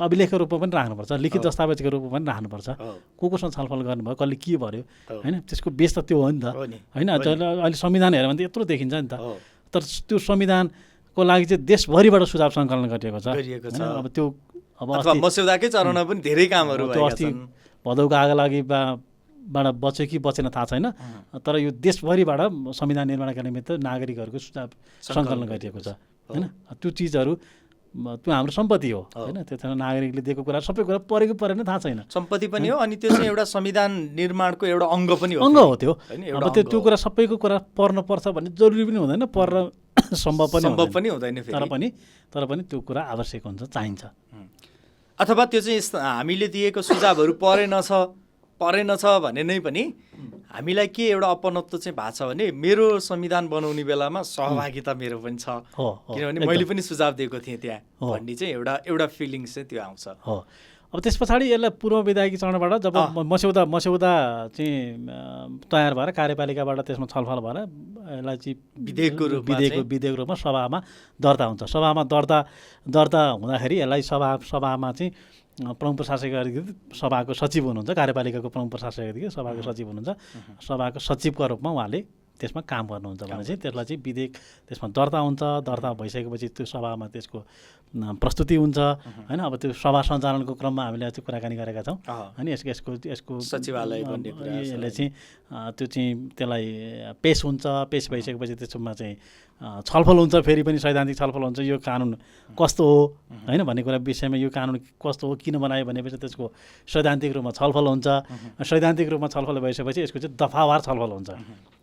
अभिलेखको रूपमा पनि राख्नुपर्छ, लिखित दस्तावेजको रूपमा पनि राख्नुपर्छ। कोसँग छलफल गर्नुभयो, कसले के भन्यो होइन, त्यसको बेस त त्यो हो नि त होइन। अहिले संविधान हेऱ्यो भने त यत्रो देखिन्छ नि त, तर त्यो संविधानको लागि चाहिँ देशभरिबाट सुझाव सङ्कलन गरिएको छ। अब त्यो मस्यौदाकै चरणमा पनि धेरै कामहरू भएका छन्। भदौको आगो लागिबाट बच्यो कि बचेन थाहा छैन, तर यो देशभरिबाट संविधान निर्माणका निमित्त नागरिकहरूको सुझाव सङ्कलन गरिएको छ होइन। त्यो चिजहरू त्यो हाम्रो सम्पत्ति हो होइन। त्यसमा नागरिकले दिएको कुरा सबै कुरा परेको परेन थाहा छैन, सम्पत्ति पनि हो अनि त्यो चाहिँ एउटा संविधान निर्माणको एउटा अङ्ग पनि हो, अङ्ग हो त्यो। अब त्यो कुरा सबैको कुरा पढ्न पर्छ भन्ने जरुरी पनि हुँदैन, पढ्न सम्भव पनि हुँदैन, तर पनि त्यो कुरा आवश्यक हुन्छ, चाहिन्छ। अथवा त्यो चाहिँ हामीले दिएको सुझावहरू परेनछ भने नै पनि हामीलाई के एउटा अपनत्व चाहिँ भएको छ भने मेरो संविधान बनाउने बेलामा सहभागिता मेरो पनि छ, किनभने मैले पनि सुझाव दिएको थिएँ त्यहाँ भन्ने चाहिँ एउटा फिलिङ्स चाहिँ त्यो आउँछ। अब त्यस पछाडि यसलाई पूर्व विधायकी चरणबाट जब मस्यौदा चाहिँ तयार भएर कार्यपालिकाबाट त्यसमा छलफल भएर यसलाई चाहिँ विधेयकको रूपमा सभामा दर्ता हुन्छ। सभामा दर्ता हुँदाखेरि यसलाई सभामा चाहिँ प्रमुख प्रशासक अधिकारी सभाको सचिव हुनुहुन्छ, कार्यपालिकाको प्रमुख प्रशासक अधिकारी सभाको सचिव हुनुहुन्छ। सभाको सचिवको रूपमा उहाँले त्यसमा काम गर्नुहुन्छ भने चाहिँ त्यसलाई चाहिँ विधेयक त्यसमा दर्ता हुन्छ। दर्ता भइसकेपछि त्यो सभामा त्यसको प्रस्तुति हुन्छ होइन। अब त्यो सभा सञ्चालनको क्रममा हामीले चाहिँ कुराकानी गरेका छौँ होइन। यसको सचिवालय यसले चाहिँ त्यो चाहिँ त्यसलाई पेस हुन्छ। पेस भइसकेपछि त्यसमा चाहिँ छलफल हुन्छ, फेरि पनि सैद्धान्तिक छलफल हुन्छ, यो कानुन कस्तो हो होइन भन्ने कुरा विषयमा, यो कानुन कस्तो हो, किन बनायो भनेपछि त्यसको सैद्धान्तिक रूपमा छलफल हुन्छ। सैद्धान्तिक रूपमा छलफल भइसकेपछि यसको चाहिँ दफावार छलफल हुन्छ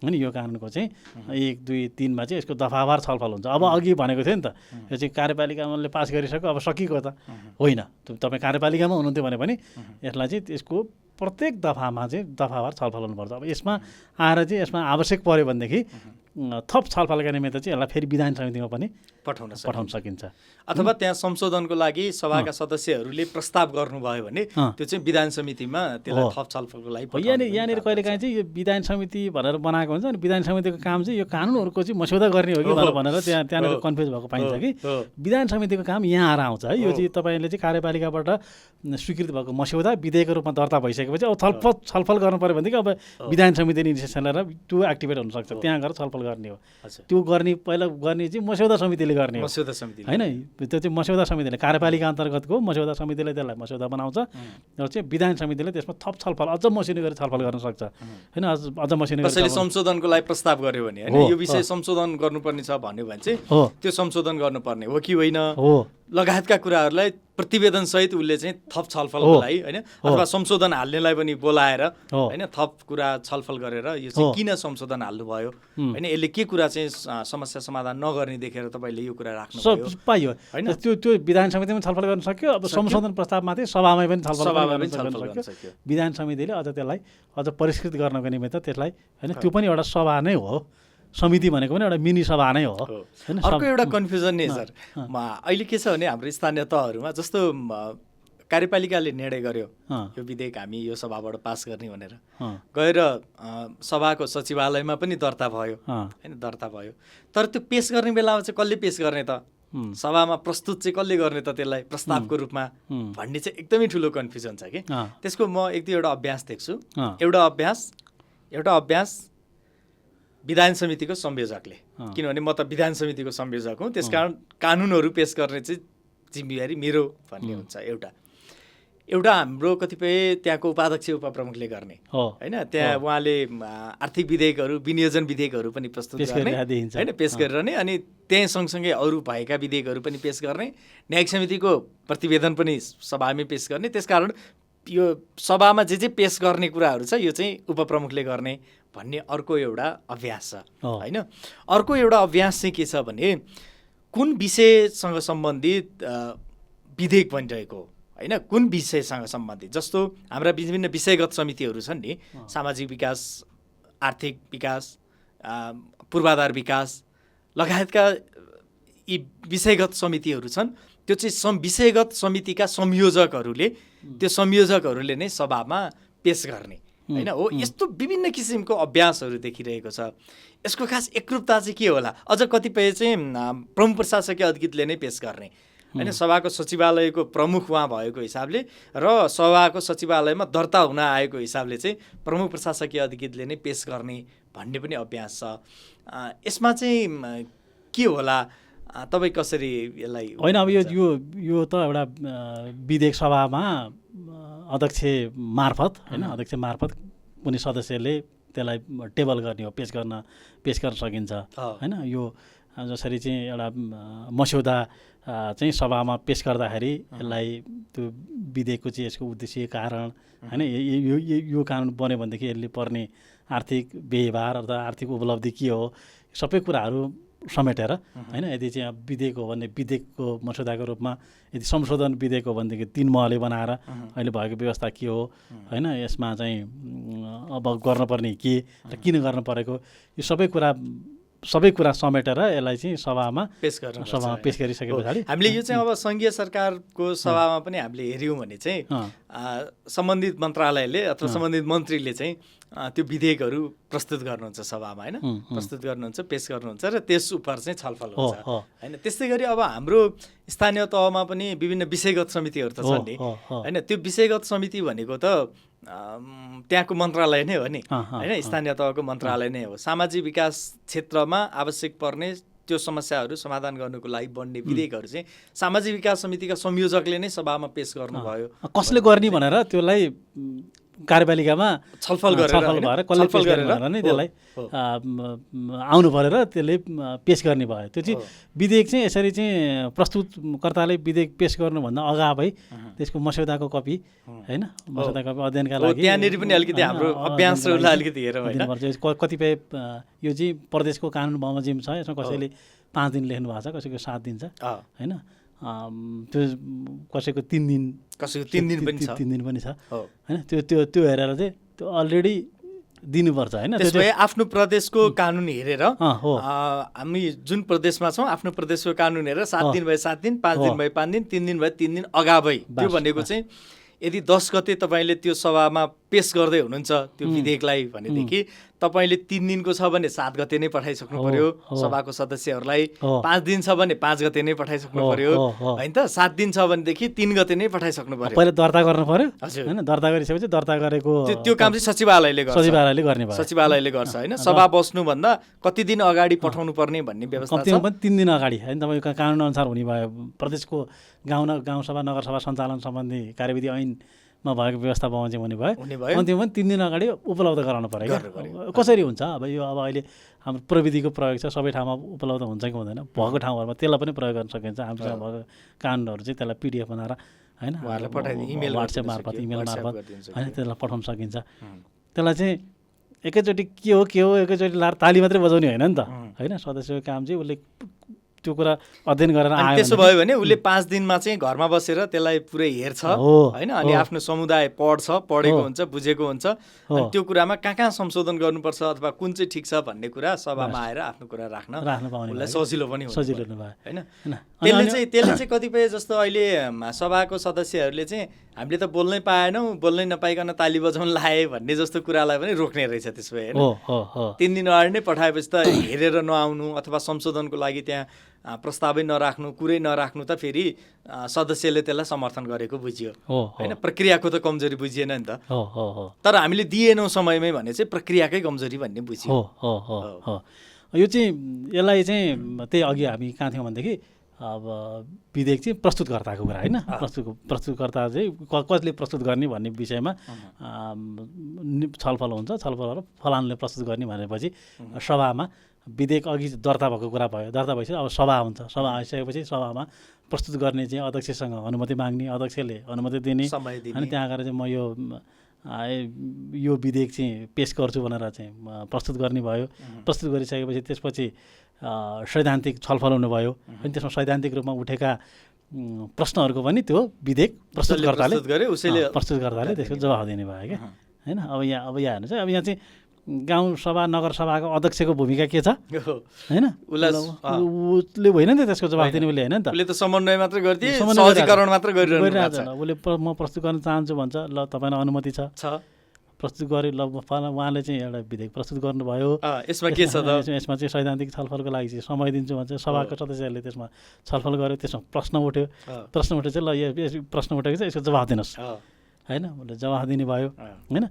होइन। यो कानुनको चाहिँ 1, 2, 3मा चाहिँ यसको दफावार छलफल हुन्छ। अब अघि भनेको थियो नि त, यो चाहिँ कार्यपालिकाले पास गरिसक्यो, अब सकिएको त होइन। तपाईँ कार्यपालिकामा हुनुहुन्थ्यो भने पनि यसलाई चाहिँ त्यसको प्रत्येक दफामा चाहिँ दफावार छलफल हुनुपर्छ। अब यसमा आएर चाहिँ यसमा आवश्यक पर्यो भनेदेखि थप छलफल गर्ने मेथड चाहिँ यसलाई फेरि विधान समितिमा पनि पठाउन सकिन्छ। अथवा त्यहाँ संशोधनको लागि सभाका सदस्यहरूले प्रस्ताव गर्नुभयो भने त्यो चाहिँ विधान समितिमा त्यसलाई थप छलफलको लागि यहाँनिर कहिलेकाहीँ चाहिँ यो विधान समिति भनेर बनाएको हुन्छ अनि विधान समितिको काम चाहिँ यो कानुनहरूको चाहिँ मस्यौदा गर्ने हो कि भनेर त्यहाँनिर कन्फ्युज भएको पाइन्छ कि विधान समितिको काम यहाँ आएर आउँछ है। यो चाहिँ तपाईँले चाहिँ कार्यपालिकाबाट स्वीकृत भएको मस्यौदा विधेयकको रूपमा दर्ता भइसकेपछि अब छलफल गर्नु पऱ्यो भनेदेखि अब विधान समिति निर्देशन लिएर त्यो एक्टिभेट हुनसक्छ, त्यहाँ गएर छलफल गर्ने हो। त्यो गर्ने पहिला गर्ने चाहिँ मस्यौदा समितिले गर्ने हो होइन, त्यो चाहिँ मस्यौदा समितिले कार्यपालिका अन्तर्गतको मस्यौदा समितिले त्यसलाई मस्यौदा बनाउँछ र चाहिँ विधान समितिले त्यसमा थप छलफल अझ मसिनो गरी छलफल गर्न सक्छ होइन। अझ मसिनो कसैले संशोधनको लागि प्रस्ताव गर्यो भने होइन यो विषय संशोधन गर्नुपर्ने छ भन्यो भने चाहिँ त्यो संशोधन गर्नुपर्ने हो कि होइन लगायतका कुराहरूलाई प्रतिवेदन सहित उसले चाहिँ थप छलफलको लागि होइन अथवा संशोधन हाल्नेलाई पनि बोलाएर होइन थप कुरा छलफल गरेर यो चाहिँ किन संशोधन हाल्नुभयो होइन यसले के कुरा चाहिँ समस्या समाधान नगर्ने देखेर तपाईँले यो कुरा राख्नु पाइयो होइन। त्यो विधान समितिमा छलफल गर्न सक्यो। अब संशोधन प्रस्तावमा चाहिँ सभामै पनि छलफल गर्न सक्यो। विधान समितिले अझ त्यसलाई अझ परिष्कृत गर्नको निमित्त त्यसलाई होइन त्यो पनि एउटा सभा नै हो, समिति भनेको पनि एउटा मिनी सभा नै हो हैन। अर्को एउटा कन्फ्युजन नै सर अहिले के छ भने हाम्रो स्थानीय तहहरूमा जस्तो कार्यपालिकाले निर्णय गर्यो यो विधेयक हामी यो सभाबाट पास गर्ने भनेर गएर सभाको सचिवालयमा पनि दर्ता भयो हैन, दर्ता भयो। तर त्यो पेश गर्ने बेलामा चाहिँ कसले पेश गर्ने त, सभामा प्रस्तुत चाहिँ कसले गर्ने त त्यसलाई प्रस्तावको रूपमा भन्ने चाहिँ एकदमै ठुलो कन्फ्युजन छ कि। त्यसको म एक दुईवटा अभ्यास देख्छु। एउटा अभ्यास विधान समितिको संयोजकले, किनभने म त विधान समितिको संयोजक हुँ त्यसकारण कानुनहरू पेश गर्ने चाहिँ जिम्मेवारी मेरो भन्ने हुन्छ एउटा हाम्रो कतिपय त्यहाँको उपाध्यक्ष उपप्रमुखले गर्ने होइन। त्यहाँ उहाँले आर्थिक विधेयकहरू विनियोजन विधेयकहरू पनि प्रस्तुत गर्ने होइन, पेश गरिरहने अनि त्यही सँगसँगै अरू भएका विधेयकहरू पनि पेश गर्ने, न्यायिक समितिको प्रतिवेदन पनि सभामै पेश गर्ने। त्यसकारण यो सभामा जे पेश गर्ने कुराहरू छ यो चाहिँ उपप्रमुखले गर्ने भन्ने अर्को एउटा अभ्यास छ होइन। अर्को एउटा अभ्यास चाहिँ के छ भने कुन विषयसँग सम्बन्धित विधेयक बनिरहेको होइन, कुन विषयसँग सम्बन्धित, जस्तो हाम्रा विभिन्न विषयगत समितिहरू छन् नि, सामाजिक विकास, आर्थिक विकास, पूर्वाधार विकास लगायतका यी विषयगत समितिहरू छन्। त्यो चाहिँ विषयगत समितिका संयोजकहरूले नै सभामा पेश गर्ने होइन हो। यस्तो विभिन्न किसिमको अभ्यासहरू देखिरहेको छ। यसको खास एकरूपता चाहिँ के होला? अझ कतिपय चाहिँ प्रमुख प्रशासकीय अधिकृतले नै पेश गर्ने होइन, सभाको सचिवालयको प्रमुख उहाँ भएको हिसाबले र सभाको सचिवालयमा दर्ता हुन आएको हिसाबले चाहिँ प्रमुख प्रशासकीय अधिकृतले नै पेश गर्ने भन्ने पनि अभ्यास छ। यसमा चाहिँ के होला, तपाईँ कसरी यसलाई? होइन अब यो त एउटा विधेयक सभामा अध्यक्ष मार्फत होइन, अध्यक्ष मार्फत कुनै सदस्यले त्यसलाई टेबल गर्ने हो, पेश गर्न सकिन्छ होइन। यो जसरी चाहिँ एउटा मस्यौदा चाहिँ सभामा पेश गर्दाखेरि यसलाई त्यो विधेयकको चाहिँ यसको उद्देश्य कारण होइन, यो कानुन बन्यो भनेदेखि यसले पर्ने आर्थिक व्यवहार अथवा आर्थिक उपलब्धि के हो सबै कुराहरू समेटेर होइन। यदि चाहिँ विधेयक हो भने विधेयकको मस्यौदाको रूपमा, यदि संशोधन विधेयक हो भनेदेखि 3 महले बनाएर अहिले भएको व्यवस्था के हो होइन, यसमा चाहिँ अब गर्नुपर्ने के र किन गर्नु परेको यो सबै कुरा समेटेर यसलाई चाहिँ सभामा पेश गरिसके पछाडि हामीले यो चाहिँ अब सङ्घीय सरकारको सभामा पनि हामीले हेऱ्यौँ भने चाहिँ सम्बन्धित मन्त्रालयले अथवा सम्बन्धित मन्त्रीले चाहिँ त्यो विधेयकहरू प्रस्तुत गर्नुहुन्छ सभामा होइन, प्रस्तुत गर्नुहुन्छ, पेश गर्नुहुन्छ र त्यस उप चाहिँ छलफल हुन्छ होइन। त्यस्तै गरी अब हाम्रो स्थानीय तहमा पनि विभिन्न विषयगत समितिहरू त छन् नि होइन। त्यो विषयगत समिति भनेको त त्यहाँको मन्त्रालय नै हो नि होइन, स्थानीय तहको मन्त्रालय नै हो। सामाजिक विकास क्षेत्रमा आवश्यक पर्ने त्यो समस्याहरू समाधान गर्नुको लागि बन्ने विधेयकहरू चाहिँ सामाजिक विकास समितिका संयोजकले नै सभामा पेश गर्नुभयो। कसले गर्ने भनेर त्यसलाई कार्यपालिकामा छलफल भएर नै त्यसलाई आउनु परेर त्यसले पेश गर्ने भयो। त्यो चाहिँ विधेयक चाहिँ यसरी चाहिँ प्रस्तुतकर्ताले विधेयक पेश गर्नुभन्दा अगावै त्यसको मस्यौदाको कपी होइन, मस्यौदा कपी अध्ययनका लागि त्यहाँनिर पनि अलिकति हाम्रो अभ्यासहरूलाई अलिकति हेरौँ होइन। कतिपय यो चाहिँ प्रदेशको कानुन बमोजिम छ, यसमा कसैले 5 दिन लेख्नु भएको छ, कसैको 7 दिन छ होइन। त्यो कसैको 3 दिन कसैको 3 दिन पनि छ 3 दिन पनि छ हो हैन त्यो हेरेर चाहिँ त्यो अलरेडी दिनुपर्छ हैन त्यसो भए आफ्नो प्रदेशको कानुन हेरेर हो हामी जुन प्रदेशमा छौँ आफ्नो प्रदेशको कानुन हेरेर 7 दिन भए 7 दिन 5 दिन भए 5 दिन 3 दिन भए 3 दिन अगावै त्यो भनेको चाहिँ यदि 10 गते तपाईँले त्यो सभामा पेश गर्दै हुनुहुन्छ त्यो विधेयकलाई भनेदेखि तपाईँले 3 दिनको छ भने 7 गते नै पठाइसक्नु पर्यो सभाको सदस्यहरूलाई 5 दिन छ भने 5 गते नै पठाइसक्नु पर्यो हैन त 7 दिन छ भनेदेखि 3 गते नै पठाइसक्नु पर्यो पहिले दर्ता गर्नु पर्यो हैन दर्ता गरिसकेपछि दर्ता गरेको त्यो काम चाहिँ सचिवालयले गर्ने भयो सचिवालयले गर्छ हैन सभा बस्नुभन्दा कति दिन अगाडि पठाउनु पर्ने भन्ने व्यवस्था छ कम्तीमा पनि 3 दिन अगाडि हैन तपाईको कानुन अनुसार हुने भयो प्रदेशको गाउँसभा नगरसभा सञ्चालन सम्बन्धी कार्यविधि ऐनमा भएको व्यवस्था बमोजिम हुने भयो कम्तीमा पनि 3 दिन अगाडि उपलब्ध गराउनु पर्यो कसरी हुन्छ अब यो अब अहिले हाम्रो प्रविधिको प्रयोग छ सबै ठाउँमा उपलब्ध हुन्छ कि हुँदैन भएको ठाउँहरूमा त्यसलाई पनि प्रयोग गर्न सकिन्छ हामीसँग भएको कानुनहरू चाहिँ त्यसलाई PDF बनाएर हैन WhatsApp मार्फत इमेल मार्फत हैन त्यसलाई पठाउन सकिन्छ त्यसलाई चाहिँ एकैचोटि के हो एकैचोटि लाएर ताली मात्रै बजाउने होइन नि त हैन सदस्यको काम चाहिँ उसले त्यो कुरा अध्ययन गरेर आयो त्यसो भयो भने उसले 5 दिनमा चाहिँ घरमा बसेर त्यसलाई पुरै हेर्छ हैन अनि आफ्नो समुदाय पढेको हुन्छ बुझेको हुन्छ अनि त्यो कुरामा कहाँ संशोधन गर्नुपर्छ अथवा कुन चाहिँ ठिक छ भन्ने कुरा सभामा आएर आफ्नो कुरा राख्न पाउने उसलाई सजिलो पनि हुन्छ सजिलो भयो हैन त्यसले चाहिँ कतिपय जस्तो अहिले सभाको सदस्यहरूले चाहिँ हामीले त बोल्नै पाएनौँ बोल्नै नपाइकन ताली बजाउन लाए भन्ने जस्तो कुरालाई पनि रोक्ने रहेछ त्यसो भए हैन 3 दिन अगाडि नै पठाएपछि त हेरेर नआउनु अथवा संशोधनको लागि त्यहाँ प्रस्तावै नराख्नु कुरै नराख्नु त फेरि सदस्यले त्यसलाई समर्थन गरेको बुझियो हैन प्रक्रियाको त कमजोरी बुझिएन नि त तर हामीले दिएनौँ समयमै भने चाहिँ प्रक्रियाकै कमजोरी भन्ने बुझियो यो चाहिँ यसलाई चाहिँ त्यही अघि हामी कहाँ थियौँ भनेदेखि अब विधेयक चाहिँ प्रस्तुतकर्ताको कुरा हैन प्रस्तुतकर्ता चाहिँ कसले प्रस्तुत गर्ने भन्ने विषयमा छलफल हुन्छ छलफलहरू फलानले प्रस्तुत गर्ने भनेपछि सभामा विधेयक अघि दर्ता भएको कुरा भयो दर्ता भएपछि अब सभा हुन्छ सभा आइसकेपछि सभामा प्रस्तुत गर्ने चाहिँ अध्यक्षसँग अनुमति माग्ने अध्यक्षले अनुमति दिने अनि त्यहाँ गएर चाहिँ म यो विधेयक चाहिँ पेश गर्छु भनेर चाहिँ प्रस्तुत गर्ने भयो प्रस्तुत गरिसकेपछि त्यसपछि सैद्धान्तिक छलफल हुनुभयो अनि त्यसमा सैद्धान्तिक रूपमा उठेका प्रश्नहरूको पनि त्यो विधेयक प्रस्तुतकर्ताले त्यसको जवाफ दिने भयो क्या हैन अब यहाँ हेर्नुहोस् है अब यहाँ चाहिँ गाउँसभा नगरसभाको अध्यक्षको भूमिका के छ हैन उसले होइन नि त त्यसको जवाफ दिने उसले होइन नि त उसले त समन्वय मात्र गरिदिए सहजीकरण मात्र गरिरहेको छ उसले म प्रस्तुत गर्न चाहन्छु भन्छ ल तपाईलाई अनुमति छ प्रस्तुत गरे ल उहाँले चाहिँ एउटा विधेयक प्रस्तुत गर्नुभयो यसमा के छ त यसमा चाहिँ सैद्धान्तिक छलफलको लागि चाहिँ समय दिन्छु भन्छ सभाको सदस्यहरूले त्यसमा छलफल गर्यो त्यसमा प्रश्न उठ्यो चाहिँ ल यो प्रश्न उठेको चाहिँ यसको जवाफ दिनुहोस् हैन उसले जवाफ दिने भयो हैन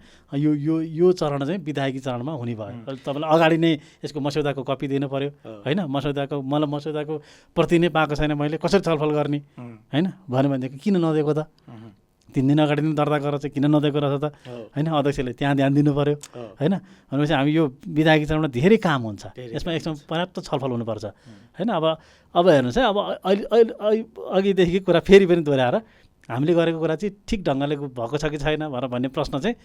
यो चरण चाहिँ विधायकी चरणमा हुने भयो तपाईँलाई अगाडि नै यसको मस्यौदाको कपी दिनु पर्यो हैन मलाई मस्यौदाको प्रति नै पाएको छैन मैले कसरी छलफल गर्ने हैन भन्यो भनेदेखि किन नदिएको त 3 दिन अगाडि नै दर्ता गरेर चाहिँ किन नदिएको रहेछ त हैन अध्यक्षले त्यहाँ ध्यान दिनु पर्यो हैन भनेपछि हामी यो विधायकी चरणमा धेरै काम हुन्छ यसमा एकदम पर्याप्त छलफल हुनुपर्छ हैन अब हेर्नुहोस् है अब अघिदेखि कुरा फेरि पनि दोहोऱ्याएर हामीले गरेको कुरा चाहिँ ठिक ढङ्गले भएको छ कि छैन भनेर भन्ने प्रश्न चाहिँ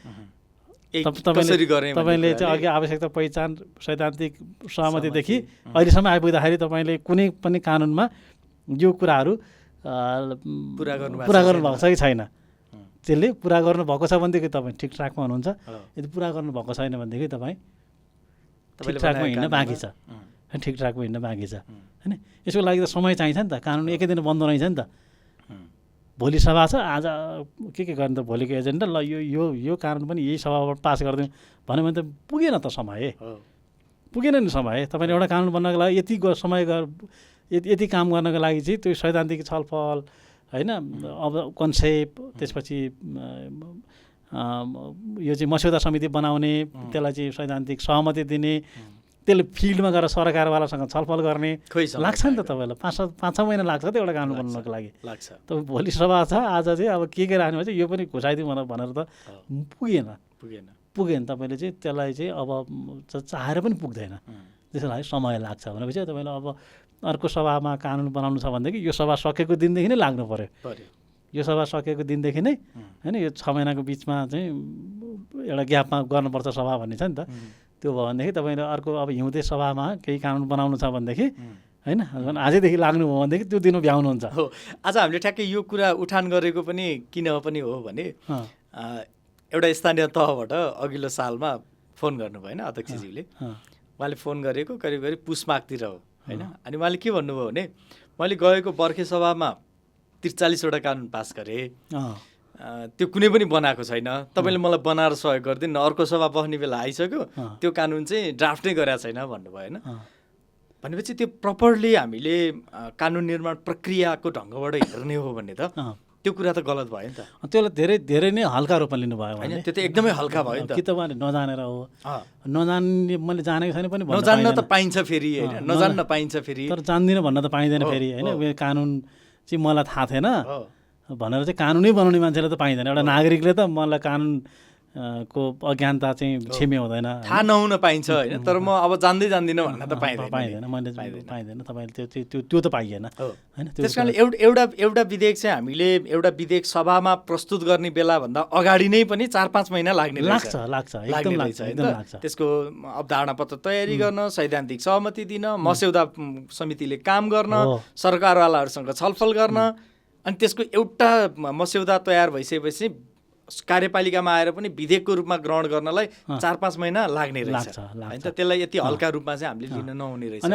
तपाईँले चाहिँ अघि आवश्यकता पहिचान सैद्धान्तिक सहमतिदेखि अहिलेसम्म आइपुग्दाखेरि तपाईँले कुनै पनि कानुनमा यो कुराहरू पुरा गर्नुभएको छ कि छैन त्यसले पुरा गर्नुभएको छ भनेदेखि तपाईँ ठिकठाकमा हुनुहुन्छ यदि पुरा गर्नुभएको छैन भनेदेखि तपाईँ ठिकठाकमा हिँड्न बाँकी छ ठिकठाकमा हिँड्न बाँकी छ होइन यसको लागि त समय चाहिन्छ नि त कानुन एकै दिन बन्द रहेछ नि त भोलि सभा छ आज के गर्ने त भोलिको एजेन्डा ल यो कानुन पनि यही सभाबाट पास गरिदिउँ भन्यो भने त पुगेन त समय पुगेन नि समय तपाईँले एउटा कानुन बन्नको लागि यति काम गर्नको लागि चाहिँ त्यो सैद्धान्तिक छलफल होइन अब कन्सेप्ट त्यसपछि यो चाहिँ मस्यौदा समिति बनाउने त्यसलाई चाहिँ सैद्धान्तिक सहमति दिने त्यसले फिल्डमा गएर सरकारवालासँग छलफल गर्ने लाग्छ नि त तपाईँलाई 5-6 महिना लाग्छ त एउटा कानुन बनाउनको लागि लाग्छ तपाईँ भोलि सभा छ आज चाहिँ अब के राख्नु भएछ यो पनि घुसाइदिउँ भनेर त पुगेन तपाईँले चाहिँ त्यसलाई चाहिँ अब चाहेर पनि पुग्दैन त्यसको लागि समय लाग्छ भनेपछि तपाईँलाई अब अर्को सभामा कानुन बनाउनु छ भनेदेखि यो सभा सकेको दिनदेखि नै लाग्नु पर्यो यो सभा सकेको दिनदेखि नै होइन यो 6 महिनाको बिचमा चाहिँ एउटा ग्यापमा गर्नुपर्छ सभा भन्ने छ नि त त्यो भयो भनेदेखि तपाईँले अर्को अब हिउँदे सभामा केही कानुन बनाउनु छ भनेदेखि होइन आजैदेखि लाग्नुभयो भनेदेखि त्यो दिनमा भ्याउनुहुन्छ हो। आज हामीले ठ्याक्कै यो कुरा उठान गरेको पनि किन पनि हो भने एउटा स्थानीय तहबाट अघिल्लो सालमा फोन गर्नुभयो होइन अध्यक्षज्यूले। उहाँले फोन गरेको करिब करिब पुस मागतिर हो होइन। अनि उहाँले के भन्नुभयो भने मैले गएको बर्खे सभामा 43वटा कानुन पास गरेँ, त्यो कुनै पनि बनाएको छैन, तपाईँले मलाई बनाएर सहयोग गरिदिनु न, अर्को सभा बस्ने बेला आइसक्यो त्यो कानुन चाहिँ ड्राफ्ट नै गरेको छैन भन्नुभयो होइन। भनेपछि त्यो प्रपरली हामीले कानुन निर्माण प्रक्रियाको ढङ्गबाट हेर्ने हो भने त त्यो कुरा त गलत भयो नि त। त्यसलाई धेरै धेरै नै हल्का रूपमा लिनुभयो होइन, त्यो त एकदमै हल्का भयो नि त। कि त उहाँले नजानेर हो, नजान्ने मैले जानेको छैन पनि नजान्न त पाइन्छ फेरि होइन, नजान्न पाइन्छ फेरि, तर जान्दिनँ भन्न त पाइँदैन फेरि होइन। कानुन चाहिँ मलाई थाहा थिएन भनेर चाहिँ कानुनै बनाउने मान्छेले त पाइँदैन। एउटा नागरिकले त मलाई कानुन को अज्ञानता चाहिँ क्षम्य हुँदैन, थाहा नहुन पाइन्छ होइन, तर म अब जान्दै जान्दिनँ भन्न त पाइँदैन। मैले पाइँदैन, तपाईँले त्यो त पाइएन होइन। त्यस कारणले एउटा विधेयक चाहिँ हामीले एउटा विधेयक सभामा प्रस्तुत गर्ने बेलाभन्दा अगाडि नै पनि 4-5 महिना लाग्छ एकदम लाग्छ। त्यसको अवधारणा पत्र तयारी गर्न, सैद्धान्तिक सहमति दिन, मस्यौदा समितिले काम गर्न, सरकारवालाहरूसँग छलफल गर्न, अनि त्यसको एउटा मस्यौदा तयार भइसकेपछि कार्यपालिकामा आएर पनि विधेयकको रूपमा ग्रहण गर्नलाई 4-5 महिना लाग्ने रहेछ होइन। त्यसलाई यति हल्का रूपमा चाहिँ हामीले लिन नहुने रहेछ।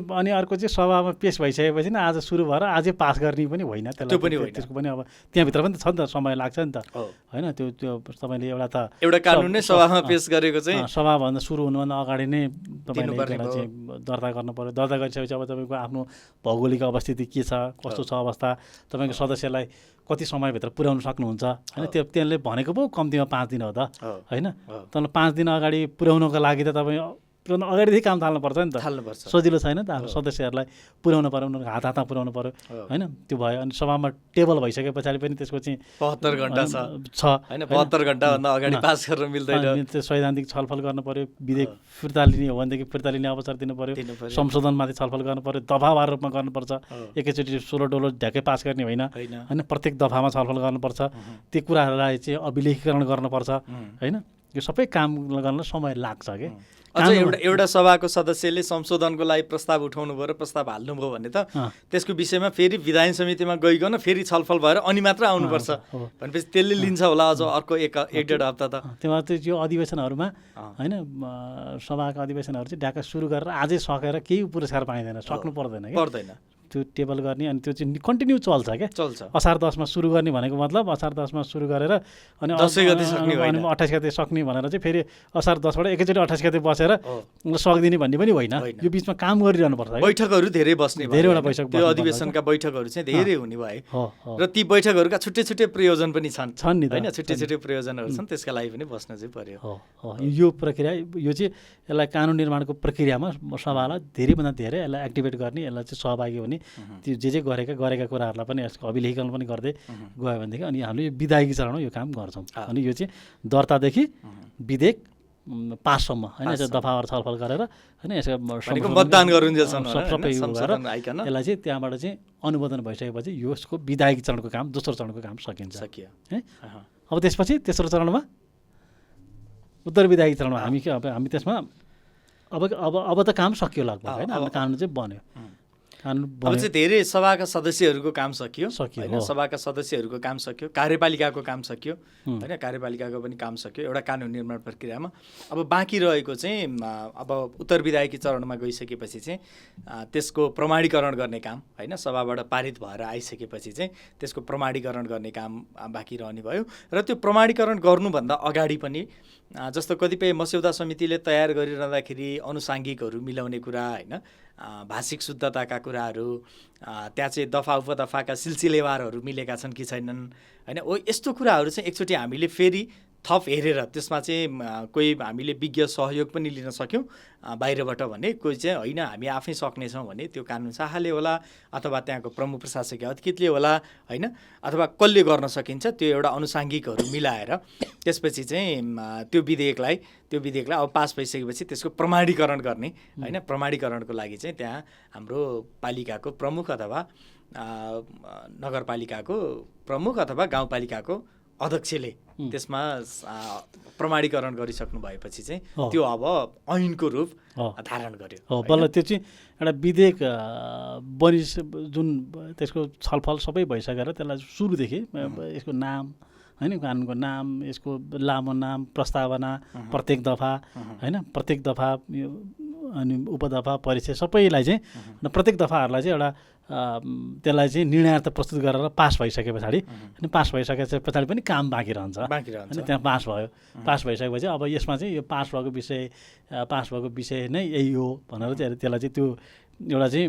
अनि अर्को चाहिँ सभामा पेश भइसकेपछि न आज सुरु भएर आजै पास गर्ने पनि होइन, त्यो पनि होइन। त्यसको पनि अब त्यहाँभित्र पनि त छ नि त, समय लाग्छ नि त होइन। त्यो तपाईँले एउटा कानुन नै सभामा पेश गरेको चाहिँ सभाभन्दा सुरु हुनुभन्दा अगाडि नै तपाईँले चाहिँ दर्ता गर्नु पऱ्यो। दर्ता गरिसकेपछि अब तपाईँको आफ्नो भौगोलिक अवस्थिति के छ, कस्तो छ अवस्था, तपाईँको सदस्यलाई कति समयभित्र पुर्याउन सक्नुहुन्छ होइन। त्यसले भनेको पो कम्तीमा 5 दिन हो त होइन। तर 5 दिन अगाडि पुर्याउनको लागि त तपाईँ अगाडिदेखि काम थाल्नुपर्छ नि त, सजिलो छैन त। आफ्नो सदस्यहरूलाई पुर्याउनु पऱ्यो, उनीहरूको हात हातमा पुर्याउनु पऱ्यो होइन। त्यो भयो। अनि सभामा टेबल भइसके पछाडि पनि त्यसको चाहिँ 72 घन्टा छ होइन, 72 घन्टाभन्दा अगाडि पास गर्न मिल्दैन। त्यो सैद्धान्तिक छलफल गर्नु पऱ्यो, विधेयक फिर्ता लिने हो भनेदेखि फिर्ता लिने अवसर दिनु पऱ्यो, संशोधनमाथि छलफल गर्नु पऱ्यो, दफावार रूपमा गर्नुपर्छ। एकैचोटि 16 डोलो ढ्याकै पास गर्ने होइन होइन, प्रत्येक दफामा छलफल गर्नुपर्छ। त्यो कुराहरूलाई चाहिँ अभिलेखीकरण गर्नुपर्छ होइन। यो सबै काम गर्न समय लाग्छ कि। अझ एउटा सभाको सदस्यले संशोधनको लागि प्रस्ताव उठाउनु भयो र प्रस्ताव हाल्नुभयो भने त त्यसको विषयमा फेरि विधायन समितिमा गइकन फेरि छलफल भएर अनि मात्र आउनुपर्छ भनेपछि त्यसले लिन्छ होला अझ अर्को 1-1.5 हप्ता त। त्यहाँ त्यो अधिवेशनहरूमा होइन, सभाका अधिवेशनहरू चाहिँ ढाका सुरु गरेर आजै सकेर केही पुरस्कार पाइँदैन, सक्नु पर्दैन कि पर्दैन। त्यो टेबल गर्ने अनि त्यो चाहिँ कन्टिन्यू चल्छ क्या, चल्छ। असार 10मा सुरु गर्ने भनेको मतलब असार 10मा सुरु गरेर अनि 10 गते सक्ने होइन, 28 गते सक्ने भनेर चाहिँ फेरि असार 10बाट एकैचोटि 28 गते बसेर सक्दिने भन्ने पनि होइन। यो बिचमा काम गरिरहनु पर्छ। बैठकहरू धेरै बस्ने, धेरैवटा बैठक, त्यो अधिवेशनका बैठकहरू चाहिँ धेरै हुने भए र ती बैठकहरूका छुट्टै छुट्टै प्रयोजन पनि छन् नि होइन, छुट्टै छुट्टै प्रयोजनहरू छन्, त्यसका लागि पनि बस्न चाहिँ पर्यो। यो प्रक्रिया यो चाहिँ यसलाई कानुन निर्माणको प्रक्रियामा सभालाई धेरैभन्दा धेरै यसलाई एक्टिभेट गर्ने, यसलाई चाहिँ सहभागी हुने, त्यो जे गरेका कुराहरूलाई पनि यसको अभिलेखीकरण पनि गर्दै गयो भनेदेखि अनि हामीले यो विधायकी चरणमा यो काम गर्छौँ। अनि यो चाहिँ दर्तादेखि विधेयक पाससम्म होइन, दफावार छलफल गरेर होइन, यसको मतदान गरुन्जेलसम्म सबै यसलाई चाहिँ त्यहाँबाट चाहिँ अनुमोदन भइसकेपछि यसको विधायकी चरणको काम, दोस्रो चरणको काम सकिन्छ है। अब त्यसपछि तेस्रो चरणमा उत्तर विधायकी चरणमा हामी त्यसमा अब त काम सकियो लगभग होइन, हाम्रो कानुन चाहिँ बन्यो। अब चाहिँ धेरै सभाका सदस्यहरूको काम सकियो होइन, सभाका सदस्यहरूको काम सकियो, कार्यपालिकाको काम सकियो होइन, कार्यपालिकाको पनि काम सकियो एउटा कानुन निर्माण प्रक्रियामा। अब बाँकी रहेको चाहिँ अब उत्तर विधायकी चरणमा गइसकेपछि चाहिँ त्यसको प्रमाणीकरण गर्ने काम होइन, सभाबाट पारित भएर आइसकेपछि चाहिँ त्यसको प्रमाणीकरण गर्ने काम बाँकी रहने भयो। र त्यो प्रमाणीकरण गर्नुभन्दा अगाडि पनि जस्तो कतिपय मस्यौदा समितिले तयार गरिरहँदाखेरि अनुसाङ्गिकहरू मिलाउने कुरा होइन, भाषिक शुद्धताका कुराहरू, त्यहाँ चाहिँ दफा उपदफाका सिलसिलेवारहरू मिलेका छन् कि छैनन् होइन, यस्तो कुराहरू चाहिँ एकचोटि हामीले फेरि थप हेरेर त्यसमा चाहिँ कोही हामीले विज्ञ सहयोग पनि लिन सक्यौँ बाहिरबाट भने, कोही चाहिँ होइन हामी आफै सक्नेछौँ भने त्यो कानुन शाखाले होला अथवा त्यहाँको प्रमुख प्रशासकीय अधिकृतले होला होइन, अथवा कसले गर्न सकिन्छ त्यो एउटा अनुसाङ्गिकहरू मिलाएर त्यसपछि चाहिँ त्यो विधेयकलाई अब पास भइसकेपछि त्यसको प्रमाणीकरण गर्ने होइन। प्रमाणीकरणको लागि चाहिँ त्यहाँ हाम्रो पालिकाको प्रमुख अथवा नगरपालिकाको प्रमुख अथवा गाउँपालिकाको अध्यक्षले त्यसमा प्रमाणीकरण गरिसक्नु भएपछि चाहिँ हो। त्यो अब ऐनको रूप हो। धारण गर्यो हो बल्ल त्यो चाहिँ एउटा विधेयक जुन त्यसको छलफल सबै भइसकेर त्यसलाई सुरुदेखि यसको नाम होइन कानुनको नाम यसको लामो नाम प्रस्तावना प्रत्येक दफा होइन प्रत्येक दफा अनि उपदफा परिचय सबैलाई चाहिँ प्रत्येक दफाहरूलाई चाहिँ एउटा त्यसलाई चाहिँ निर्णयार्थ प्रस्तुत गरेर पास भइसके पछाडि अनि पास भइसके पछाडि पनि काम बाँकी रहन्छ अनि त्यहाँ पास भयो पास भइसकेपछि अब यसमा चाहिँ यो पास भएको विषय नै यही हो भनेर चाहिँ त्यसलाई चाहिँ त्यो एउटा चाहिँ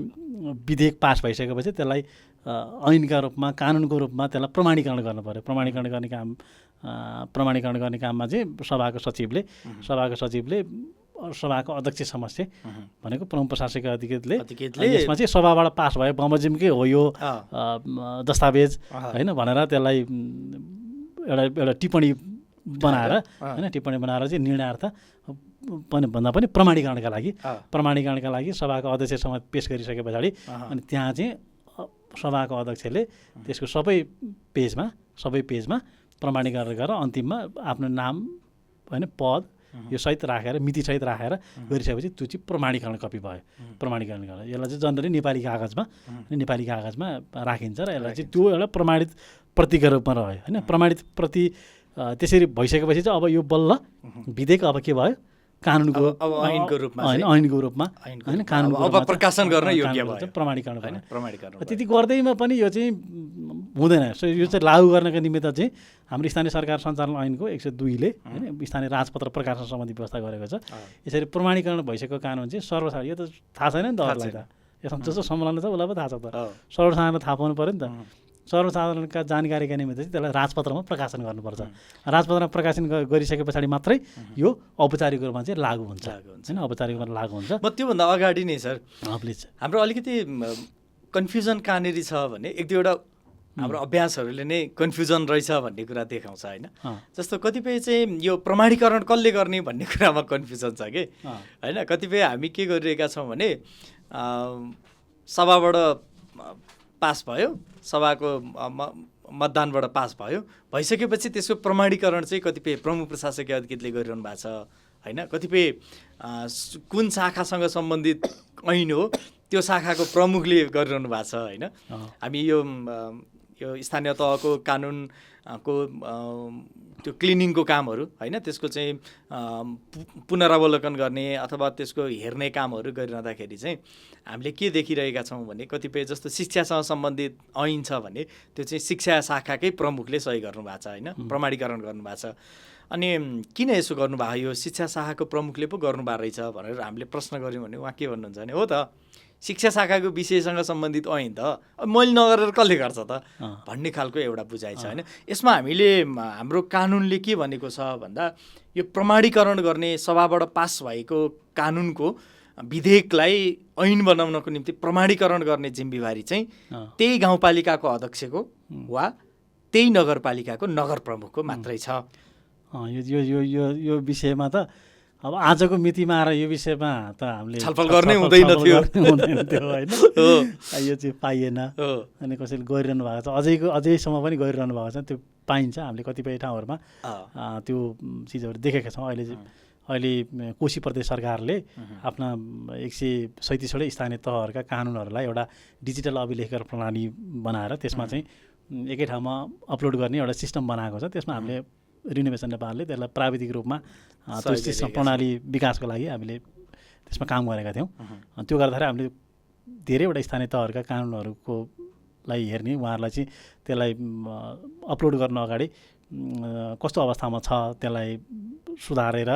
विधेयक पास भइसकेपछि त्यसलाई ऐनका रूपमा कानुनको रूपमा त्यसलाई प्रमाणीकरण गर्नु पऱ्यो प्रमाणीकरण गर्ने काममा चाहिँ सभाको सचिवले सभाको अध्यक्ष समक्ष भनेको प्रमुख प्रशासकीय अधिकृतले यसमा चाहिँ सभाबाट पास भयो बमोजिमकै हो यो दस्तावेज होइन भनेर त्यसलाई एउटा टिप्पणी बनाएर होइन टिप्पणी बनाएर चाहिँ निर्णयार्थ भन्दा पनि प्रमाणीकरणका लागि सभाको अध्यक्षसम्म पेस गरिसके पछाडि अनि त्यहाँ चाहिँ सभाको अध्यक्षले त्यसको सबै पेजमा प्रमाणीकरण गरेर अन्तिममा आफ्नो नाम होइन पद यो सहित राखेर मितिसहित राखेर गरिसकेपछि त्यो चाहिँ प्रमाणीकरण कपी भयो प्रमाणीकरण गरेर यसलाई चाहिँ जनरली नेपाली कागजमा राखिन्छ र यसलाई चाहिँ त्यो एउटा प्रमाणित प्रतिका रूपमा रह्यो होइन प्रमाणित प्रति त्यसरी भइसकेपछि चाहिँ अब यो बल्ल विधेयक अब के भयो कानुनको ऐनको रूपमा होइन कानुनको प्रकाशन गर्न योग्य भयो प्रमाणीकरण त्यति गर्दैमा पनि यो चाहिँ हुँदैन यो चाहिँ लागू गर्नका निमित्त चाहिँ हाम्रो स्थानीय सरकार सञ्चालन ऐनको 102ले होइन स्थानीय राजपत्र प्रकाशन सम्बन्धी व्यवस्था गरेको छ यसरी प्रमाणीकरण भइसकेको कानुन चाहिँ सर्वसाधारण यो त थाहा छैन नि त अरूलाई त यसमा जस्तो सम्मेलन छ उसलाई पनि थाहा छ त सर्वसाधारणलाई थाहा पाउनु पऱ्यो नि त सर्वसाधारणका जानकारीका निमित्त चाहिँ त्यसलाई राजपत्रमा प्रकाशन गर्नुपर्छ राजपत्रमा प्रकाशन गरिसके पछाडि मात्रै यो औपचारिक रूपमा चाहिँ लागू हुन्छ होइन औपचारिक रूपमा लागू हुन्छ म त्योभन्दा अगाडि नै सर हाम्रो अलिकति कन्फ्युजन कहाँनिर छ भने एक दुईवटा हाम्रो अभ्यासहरूले नै कन्फ्युजन रहेछ भन्ने कुरा देखाउँछ होइन जस्तो कतिपय चाहिँ यो प्रमाणीकरण कसले गर्ने भन्ने कुरामा कन्फ्युजन छ कि होइन कतिपय हामी के गरिरहेका छौँ भने सभाबाट पास भयो सभाको मतदानबाट पास भयो भइसकेपछि त्यसको प्रमाणीकरण चाहिँ कतिपय प्रमुख प्रशासकीय अधिकृतले गरिरहनु भएको छ होइन कतिपय कुन शाखासँग सम्बन्धित ऐन हो त्यो शाखाको प्रमुखले गरिरहनु भएको छ होइन हामी यो स्थानीय तहको कानुनको त्यो क्लिनिङको कामहरू होइन त्यसको चाहिँ पुनरावलोकन गर्ने अथवा त्यसको हेर्ने कामहरू गरिरहँदाखेरि चाहिँ हामीले के देखिरहेका छौँ भने कतिपय जस्तो शिक्षासँग सम्बन्धित ऐन छ भने त्यो चाहिँ शिक्षा शाखाकै प्रमुखले सही गर्नुभएको छ होइन प्रमाणीकरण गर्नुभएको छ अनि किन यसो गर्नुभयो यो शिक्षा शाखाको प्रमुखले पो गर्नुभएको रहेछ भनेर हामीले प्रश्न गऱ्यौँ भने उहाँ के भन्नुहुन्छ भने हो त शिक्षा शाखाको विषयसँग सम्बन्धित ऐन त मैले नगरेर कसले गर्छ त भन्ने खालको एउटा बुझाइ छ होइन यसमा हाम्रो कानुनले के भनेको छ भन्दा यो प्रमाणीकरण गर्ने सभाबाट पास भएको कानुनको विधेयकलाई ऐन बनाउनको निम्ति प्रमाणीकरण गर्ने जिम्मेवारी चाहिँ त्यही गाउँपालिकाको अध्यक्षको वा त्यही नगरपालिकाको नगर प्रमुखको मात्रै छ यो विषयमा त अब आजको मितिमा आएर यो विषयमा त हामीले छलफल गर्नै हुँदैन थियो होइन यो चाहिँ पाइएन अनि कसैले गरिरहनु भएको छ अझैसम्म पनि गरिरहनु भएको छ त्यो पाइन्छ हामीले कतिपय ठाउँहरूमा त्यो चिजहरू देखेका छौँ अहिले कोशी प्रदेश सरकारले आफ्ना 137वटै स्थानीय तहहरूका कानुनहरूलाई एउटा डिजिटल अभिलेखन प्रणाली बनाएर त्यसमा चाहिँ एकै ठाउँमा अपलोड गर्ने एउटा सिस्टम बनाएको छ त्यसमा हामीले रिनोभेसन नेपालले त्यसलाई प्राविधिक रूपमा त्यो सिस्टम प्रणाली विकासको लागि हामीले त्यसमा काम गरेका थियौँ त्यो गर्दाखेरि हामीले धेरैवटा स्थानीय तहहरूका कानुनहरूको लाई हेर्ने उहाँहरूलाई चाहिँ त्यसलाई अपलोड गर्न अगाडि कस्तो अवस्थामा छ त्यसलाई सुधारेर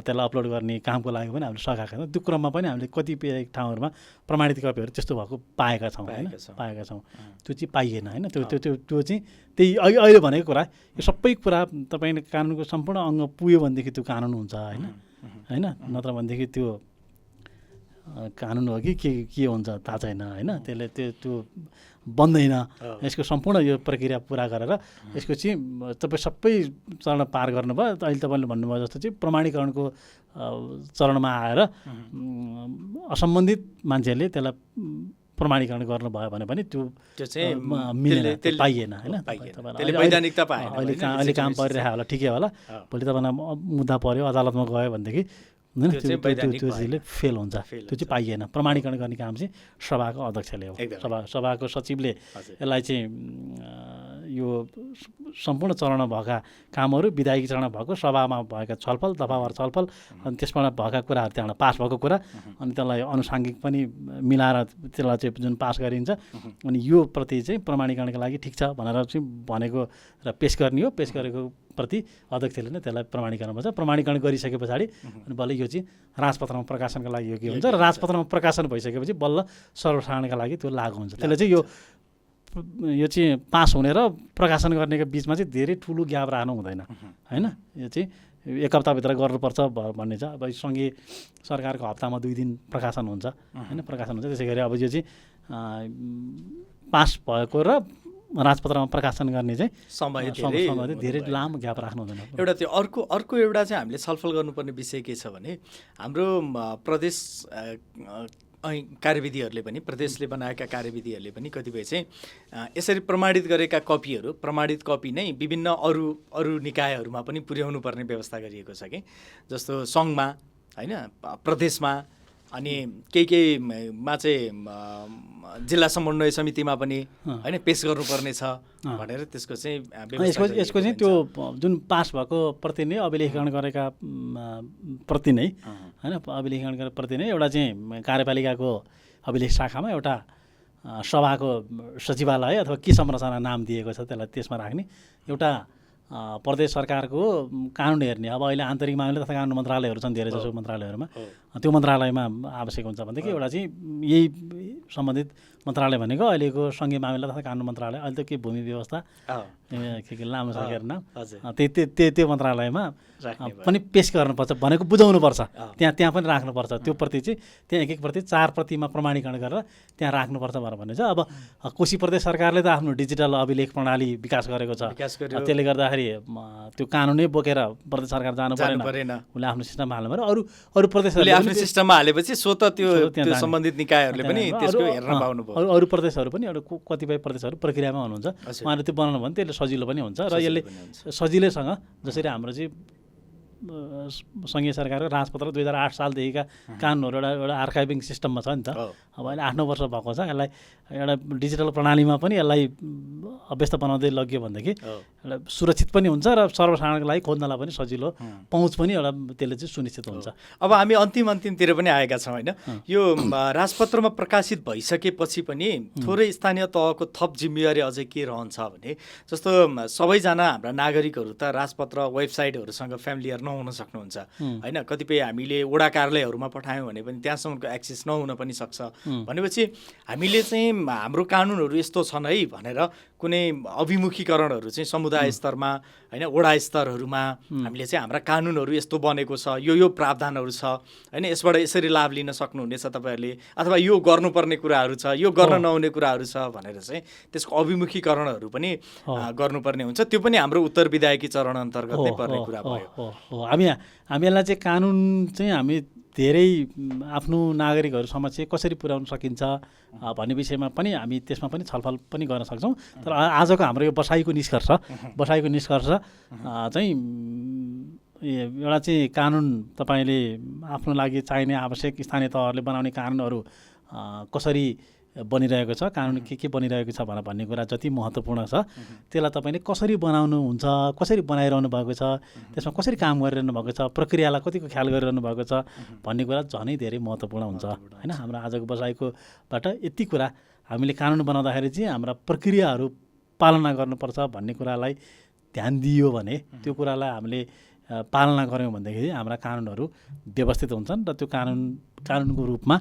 त्यसलाई अपलोड गर्ने कामको लागि पनि हामीले सघाएका छौँ त्यो क्रममा पनि हामीले कतिपय ठाउँहरूमा प्रमाणित कपीहरू त्यस्तो भएको पाएका छौँ होइन त्यो चाहिँ पाइएन होइन त्यो चाहिँ त्यही अहिले भनेको कुरा यो सबै कुरा तपाईँले कानुनको सम्पूर्ण अङ्ग पुग्यो भनेदेखि त्यो कानुन हुन्छ होइन नत्र भनेदेखि त्यो कानुन हो कि के हुन्छ थाहा छैन होइन त्यसले त्यो बन्दैन यसको सम्पूर्ण यो प्रक्रिया पुरा गरेर यसको चाहिँ तपाईँ सबै चरण पार गर्नुभयो अहिले तपाईँले भन्नुभयो जस्तो चाहिँ प्रमाणीकरणको चरणमा आएर असम्बन्धित मान्छेहरूले त्यसलाई प्रमाणीकरण गर्नुभयो भने पनि त्यो चाहिँ मिलेन, पाइएन होइन। अहिले काम परिरहेको होला, ठिकै होला, भोलि तपाईँलाई मुद्दा पऱ्यो, अदालतमा गयो भनेदेखि होइन त्यो चिजले फेल हुन्छ, त्यो चाहिँ पाइएन। प्रमाणीकरण गर्ने काम चाहिँ सभाको अध्यक्षले हो, सभाको सचिवले यसलाई चाहिँ यो सम्पूर्ण चरणमा भएका कामहरू, विधायिक चरणमा भएको सभामा भएका छलफल, दफावार छलफल, अनि त्यसमा भएका कुराहरू त्यहाँबाट पास भएको कुरा, अनि त्यसलाई अनुसाङ्गिक पनि मिलाएर त्यसलाई चाहिँ जुन पास गरिन्छ, अनि यो प्रति चाहिँ प्रमाणीकरणको लागि ठिक छ भनेर चाहिँ भनेको र पेस गर्ने हो। पेस गरेको प्रति अध्यक्षले नै त्यसलाई प्रमाणीकरण भन्छ। प्रमाणीकरण गरिसके पछाडि अनि बल्ल यो चाहिँ राजपत्रमा प्रकाशनका लागि योग्य हुन्छ र राजपत्रमा प्रकाशन भइसकेपछि बल्ल सर्वसाधारणका लागि त्यो लागु हुन्छ। त्यसले चाहिँ यो चाहिँ पास हुने र प्रकाशन गर्नेको बिचमा चाहिँ धेरै ठुलो ग्याप राख्नु हुँदैन होइन। यो चाहिँ एक हप्ताभित्र गर्नुपर्छ भन्ने छ। अब सङ्घीय सरकारको हप्तामा 2 दिन प्रकाशन हुन्छ होइन, प्रकाशन हुन्छ। त्यसै गरी अब यो चाहिँ पास भएको र राजपत्रमा प्रकाशन गर्ने चाहिँ समय धेरै लामो ग्याप राख्नु हुँदैन। एउटा त्यो अर्को एउटा चाहिँ हामीले छलफल गर्नुपर्ने विषय के छ भने हाम्रो प्रदेश कार्यविधिहरूले पनि, प्रदेशले बनाएका कार्यविधिहरूले पनि कतिपय चाहिँ यसरी प्रमाणित गरेका कपीहरू, प्रमाणित कपी नै विभिन्न अरू निकायहरूमा पनि पुर्याउनु पर्ने व्यवस्था गरिएको छ कि, जस्तो सङ्घमा होइन, प्रदेशमा, अनि केहीमा चाहिँ जिल्ला समन्वय समितिमा पनि होइन पेस गर्नुपर्ने छ भनेर त्यसको चाहिँ यसको चाहिँ त्यो जुन पास भएको प्रति नै अभिलेखीकरण गरेका प्रति नै होइन, अभिलेखीकरण गरेका प्रति नै एउटा चाहिँ कार्यपालिकाको अभिलेख शाखामा एउटा सभाको सचिवालय अथवा के संरचना नाम दिएको छ त्यसलाई त्यसमा राख्ने, एउटा प्रदेश सरकारको कानुन हेर्ने। अब अहिले आन्तरिक मामिला तथा कानुन मन्त्रालयहरू छन् धेरै जसो मन्त्रालयहरूमा, त्यो मन्त्रालयमा आवश्यक हुन्छ भनेदेखि एउटा चाहिँ यही सम्बन्धित मन्त्रालय भनेको अहिलेको सङ्घीय मामिला तथा कानुन मन्त्रालय, अहिले त के भूमि व्यवस्था के लामो सरकार नाम, त्यो मन्त्रालयमा पनि पेस गर्नुपर्छ भनेको बुझाउनुपर्छ, त्यहाँ पनि राख्नुपर्छ। त्यो प्रति चाहिँ त्यहाँ एक प्रति 4 प्रतिमा प्रमाणीकरण गरेर त्यहाँ राख्नुपर्छ भनेर भन्ने छ। अब कोशी प्रदेश सरकारले त आफ्नो डिजिटल अभिलेख प्रणाली विकास गरेको छ, त्यसले गर्दाखेरि त्यो कानुनै बोकेर प्रदेश सरकार जानु परेन, उसले आफ्नो सिस्टममा हाल्नु पऱ्यो। अरू प्रदेशहरूले आफ्नो सिस्टममा हालेपछि स्वत त्यो सम्बन्धित निकायहरूले पनि त्यसको हेर्न पाउनुभयो। अरू प्रदेशहरू पनि कतिपय प्रदेशहरू प्रक्रियामा हुनुहुन्छ, उहाँले त्यो बनाउनु भने त्यसले सजिलो पनि हुन्छ र यसले सजिलैसँग जसरी हाम्रो चाहिँ सङ्घीय सरकारको राजपत्र 2008 सालदेखिका कानुनहरू एउटा आर्काइभिङ सिस्टममा छ नि त। अब अहिले 8-9 वर्ष भएको छ, यसलाई एउटा डिजिटल प्रणालीमा पनि यसलाई अभ्यस्त बनाउँदै लग्यो भनेदेखि एउटा सुरक्षित पनि हुन्छ र सर्वसाधारणको लागि खोज्नलाई पनि सजिलो, पहुँच पनि एउटा त्यसले चाहिँ सुनिश्चित हुन्छ। अब हामी अन्तिमतिर पनि आएका छौँ होइन। यो राजपत्रमा प्रकाशित भइसकेपछि पनि थोरै स्थानीय तहको थप जिम्मेवारी अझै के रहन्छ भने, जस्तो सबैजना हाम्रा नागरिकहरू त राजपत्र वेबसाइटहरूसँग फ्यामिलियर नहुन सक्नुहुन्छ होइन। कतिपय हामीले वडा कार्यालयहरूमा पठायौँ भने पनि त्यहाँसम्मको एक्सेस नहुन पनि सक्छ। भनेपछि हामीले चाहिँ हाम्रो कानुनहरू यस्तो छन् है भनेर कुनै अभिमुखीकरणहरू चाहिँ समुदाय स्तरमा होइन, वडा स्तरहरूमा हामीले चाहिँ हाम्रा कानुनहरू यस्तो बनेको छ, यो प्रावधानहरू छ होइन, यसबाट यसरी लाभ लिन सक्नुहुनेछ तपाईँहरूले, अथवा यो गर्नुपर्ने कुराहरू छ, यो गर्न नहुने कुराहरू छ भनेर चाहिँ त्यसको अभिमुखीकरणहरू पनि गर्नुपर्ने हुन्छ। त्यो पनि हाम्रो उत्तरविधायकी चरण अन्तर्गत नै पर्ने कुरा भयो। हामीलाई चाहिँ कानुन चाहिँ हामी धेरै आफ्नो नागरिकहरू समक्ष कसरी पुर्याउन सकिन्छ भन्ने विषयमा पनि हामी त्यसमा पनि छलफल पनि गर्न सक्छौँ। तर आजको हाम्रो यो बसाइको निष्कर्ष चाहिँ एउटा चाहिँ कानुन तपाईँले आफ्नो लागि चाहिने आवश्यक स्थानीय तहहरूले बनाउने कानुनहरू कसरी बनिरहेको छ, कानुन के बनिरहेको छ भन्ने कुरा जति महत्त्वपूर्ण छ त्यसलाई तपाईँले कसरी बनाउनुहुन्छ, कसरी बनाइरहनु भएको छ, त्यसमा कसरी काम गरिरहनु भएको छ, प्रक्रियालाई कतिको ख्याल गरिरहनु भएको छ भन्ने कुरा झनै धेरै महत्त्वपूर्ण हुन्छ होइन। हाम्रो आजको बसाइकोबाट यति कुरा हामीले कानुन बनाउँदाखेरि चाहिँ हाम्रा प्रक्रियाहरू पालना गर्नुपर्छ भन्ने कुरालाई ध्यान दियो भने, त्यो कुरालाई हामीले पालना गऱ्यौँ भनेदेखि हाम्रा कानुनहरू व्यवस्थित हुन्छन् र त्यो कानुनको रूपमा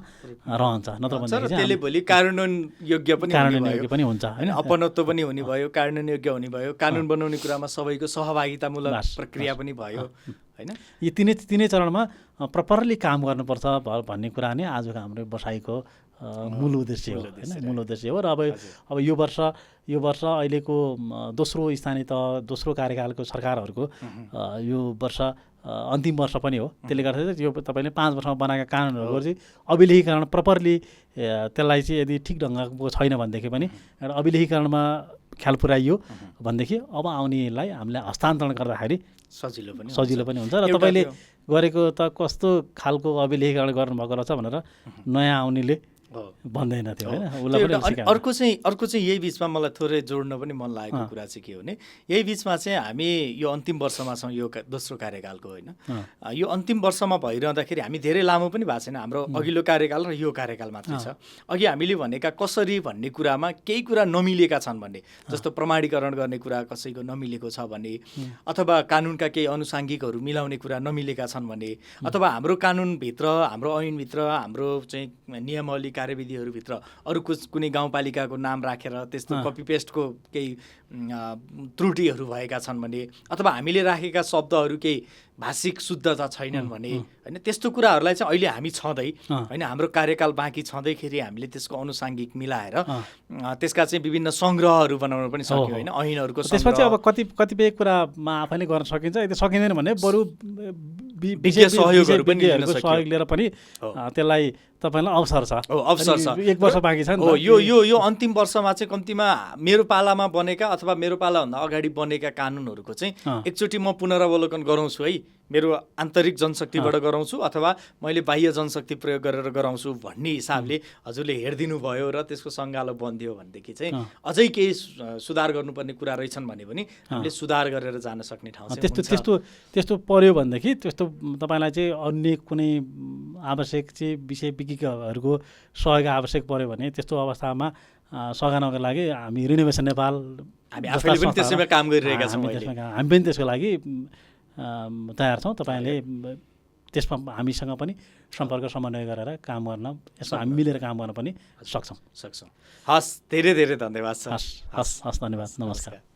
रहन्छ। नत्र भन्दाखेरि त्यसले भोलि कानुन योग्य पनि हुन्छ होइन, अपनत्व पनि हुने भयो, कानुन योग्य हुने भयो, कानुन बनाउने कुरामा सबैको सहभागितामूलक प्रक्रिया पनि भयो होइन। यी तिनै चरणमा प्रपरली काम गर्नुपर्छ भन्ने कुरा नै आजको हाम्रो बसाइको मूल उद्देश्य हो होइन, मूल उद्देश्य हो। र अब यो वर्ष अहिलेको दोस्रो स्थानीय तह दोस्रो कार्यकालको सरकारहरूको यो वर्ष अन्तिम वर्ष पनि हो। त्यसले गर्दा यो तपाईँले 5 वर्षमा बनाएका कानुनहरूको चाहिँ अभिलेखीकरण प्रपरली त्यसलाई चाहिँ यदि ठिक ढङ्गको छैन भनेदेखि पनि एउटा अभिलेखीकरणमा ख्याल पुर्याइयो भनेदेखि अब आउनेलाई हामीले हस्तान्तरण गर्दाखेरि सजिलो पनि हुन्छ। र तपाईँले गरेको त कस्तो खालको अभिलेखीकरण गर्नुभएको रहेछ भनेर नयाँ आउनेले भन्दैन थियो होइन। अर्को चाहिँ यही बिचमा मलाई थोरै जोड्न पनि मन लागेको कुरा चाहिँ के हो भने यही बिचमा चाहिँ हामी यो अन्तिम वर्षमा छौँ, यो दोस्रो कार्यकालको होइन। यो अन्तिम वर्षमा भइरहँदाखेरि हामी धेरै लामो पनि भएको छैन, हाम्रो अघिल्लो कार्यकाल र यो कार्यकाल मात्रै छ। अघि हामीले भनेका कसरी भन्ने कुरामा केही कुरा नमिलेका छन् भन्ने, जस्तो प्रमाणीकरण गर्ने कुरा कसैको नमिलेको छ भन्ने, अथवा कानुनका केही अनुसाङ्गिकहरू मिलाउने कुरा नमिलेका छन् भन्ने, अथवा हाम्रो कानुनभित्र हाम्रो ऐनभित्र हाम्रो चाहिँ नियमावली कार्यविधिहरूभित्र अरू कुनै गाउँपालिकाको नाम राखेर त्यस्तो कपी पेस्टको केही त्रुटिहरू भएका छन् भने, अथवा हामीले राखेका शब्दहरू केही भाषिक शुद्धता छैनन् भने होइन, त्यस्तो कुराहरूलाई चाहिँ अहिले हामी छँदै होइन, हाम्रो कार्यकाल बाँकी छँदैखेरि हामीले त्यसको अनुसाङ्गिक मिलाएर त्यसका चाहिँ विभिन्न सङ्ग्रहहरू बनाउन पनि सक्यो होइन, ऐनहरूको। त्यसमा चाहिँ अब कतिपय कुरामा आफैले गर्न सकिन्छ, यदि सकिँदैन भने बरु विज्ञ सहयोगहरू पनि सहयोग लिएर पनि त्यसलाई तपाईँलाई अवसर छ। 1 वर्ष बाँकी छ नि। यो अन्तिम वर्षमा चाहिँ कम्तीमा मेरो पालामा बनेका अथवा मेरो पालाभन्दा अगाडि बनेका कानुनहरूको चाहिँ एकचोटि म पुनरावलोकन गराउँछु है, मेरो आन्तरिक जनशक्तिबाट गराउँछु अथवा मैले बाह्य जनशक्ति प्रयोग गरेर गराउँछु भन्ने हिसाबले हजुरले हेरिदिनु भयो र त्यसको सङ्गालो बनिदियो भनेदेखि चाहिँ अझै केही सुधार गर्नुपर्ने कुरा रहेछन् भने पनि हामीले सुधार गरेर जान सक्ने ठाउँ त्यस्तो पर्यो भनेदेखि त्यस्तो तपाईँलाई चाहिँ अन्य कुनै आवश्यक चाहिँ विषय विज्ञहरूको सहयोग आवश्यक पर्यो भने त्यस्तो अवस्थामा सघाउनको लागि हामी रिनोभेसन नेपाल हामी आफैले पनि त्यसैमा काम गरिरहेका छौँ। हामी पनि त्यसको लागि तयार छौँ। तपाईँले त्यसमा हामीसँग पनि सम्पर्क समन्वय गरेर काम गर्न, यसमा हामी मिलेर काम गर्न पनि सक्छौँ। हस्, धेरै धेरै धन्यवाद सर। हस् धन्यवाद, नमस्कार।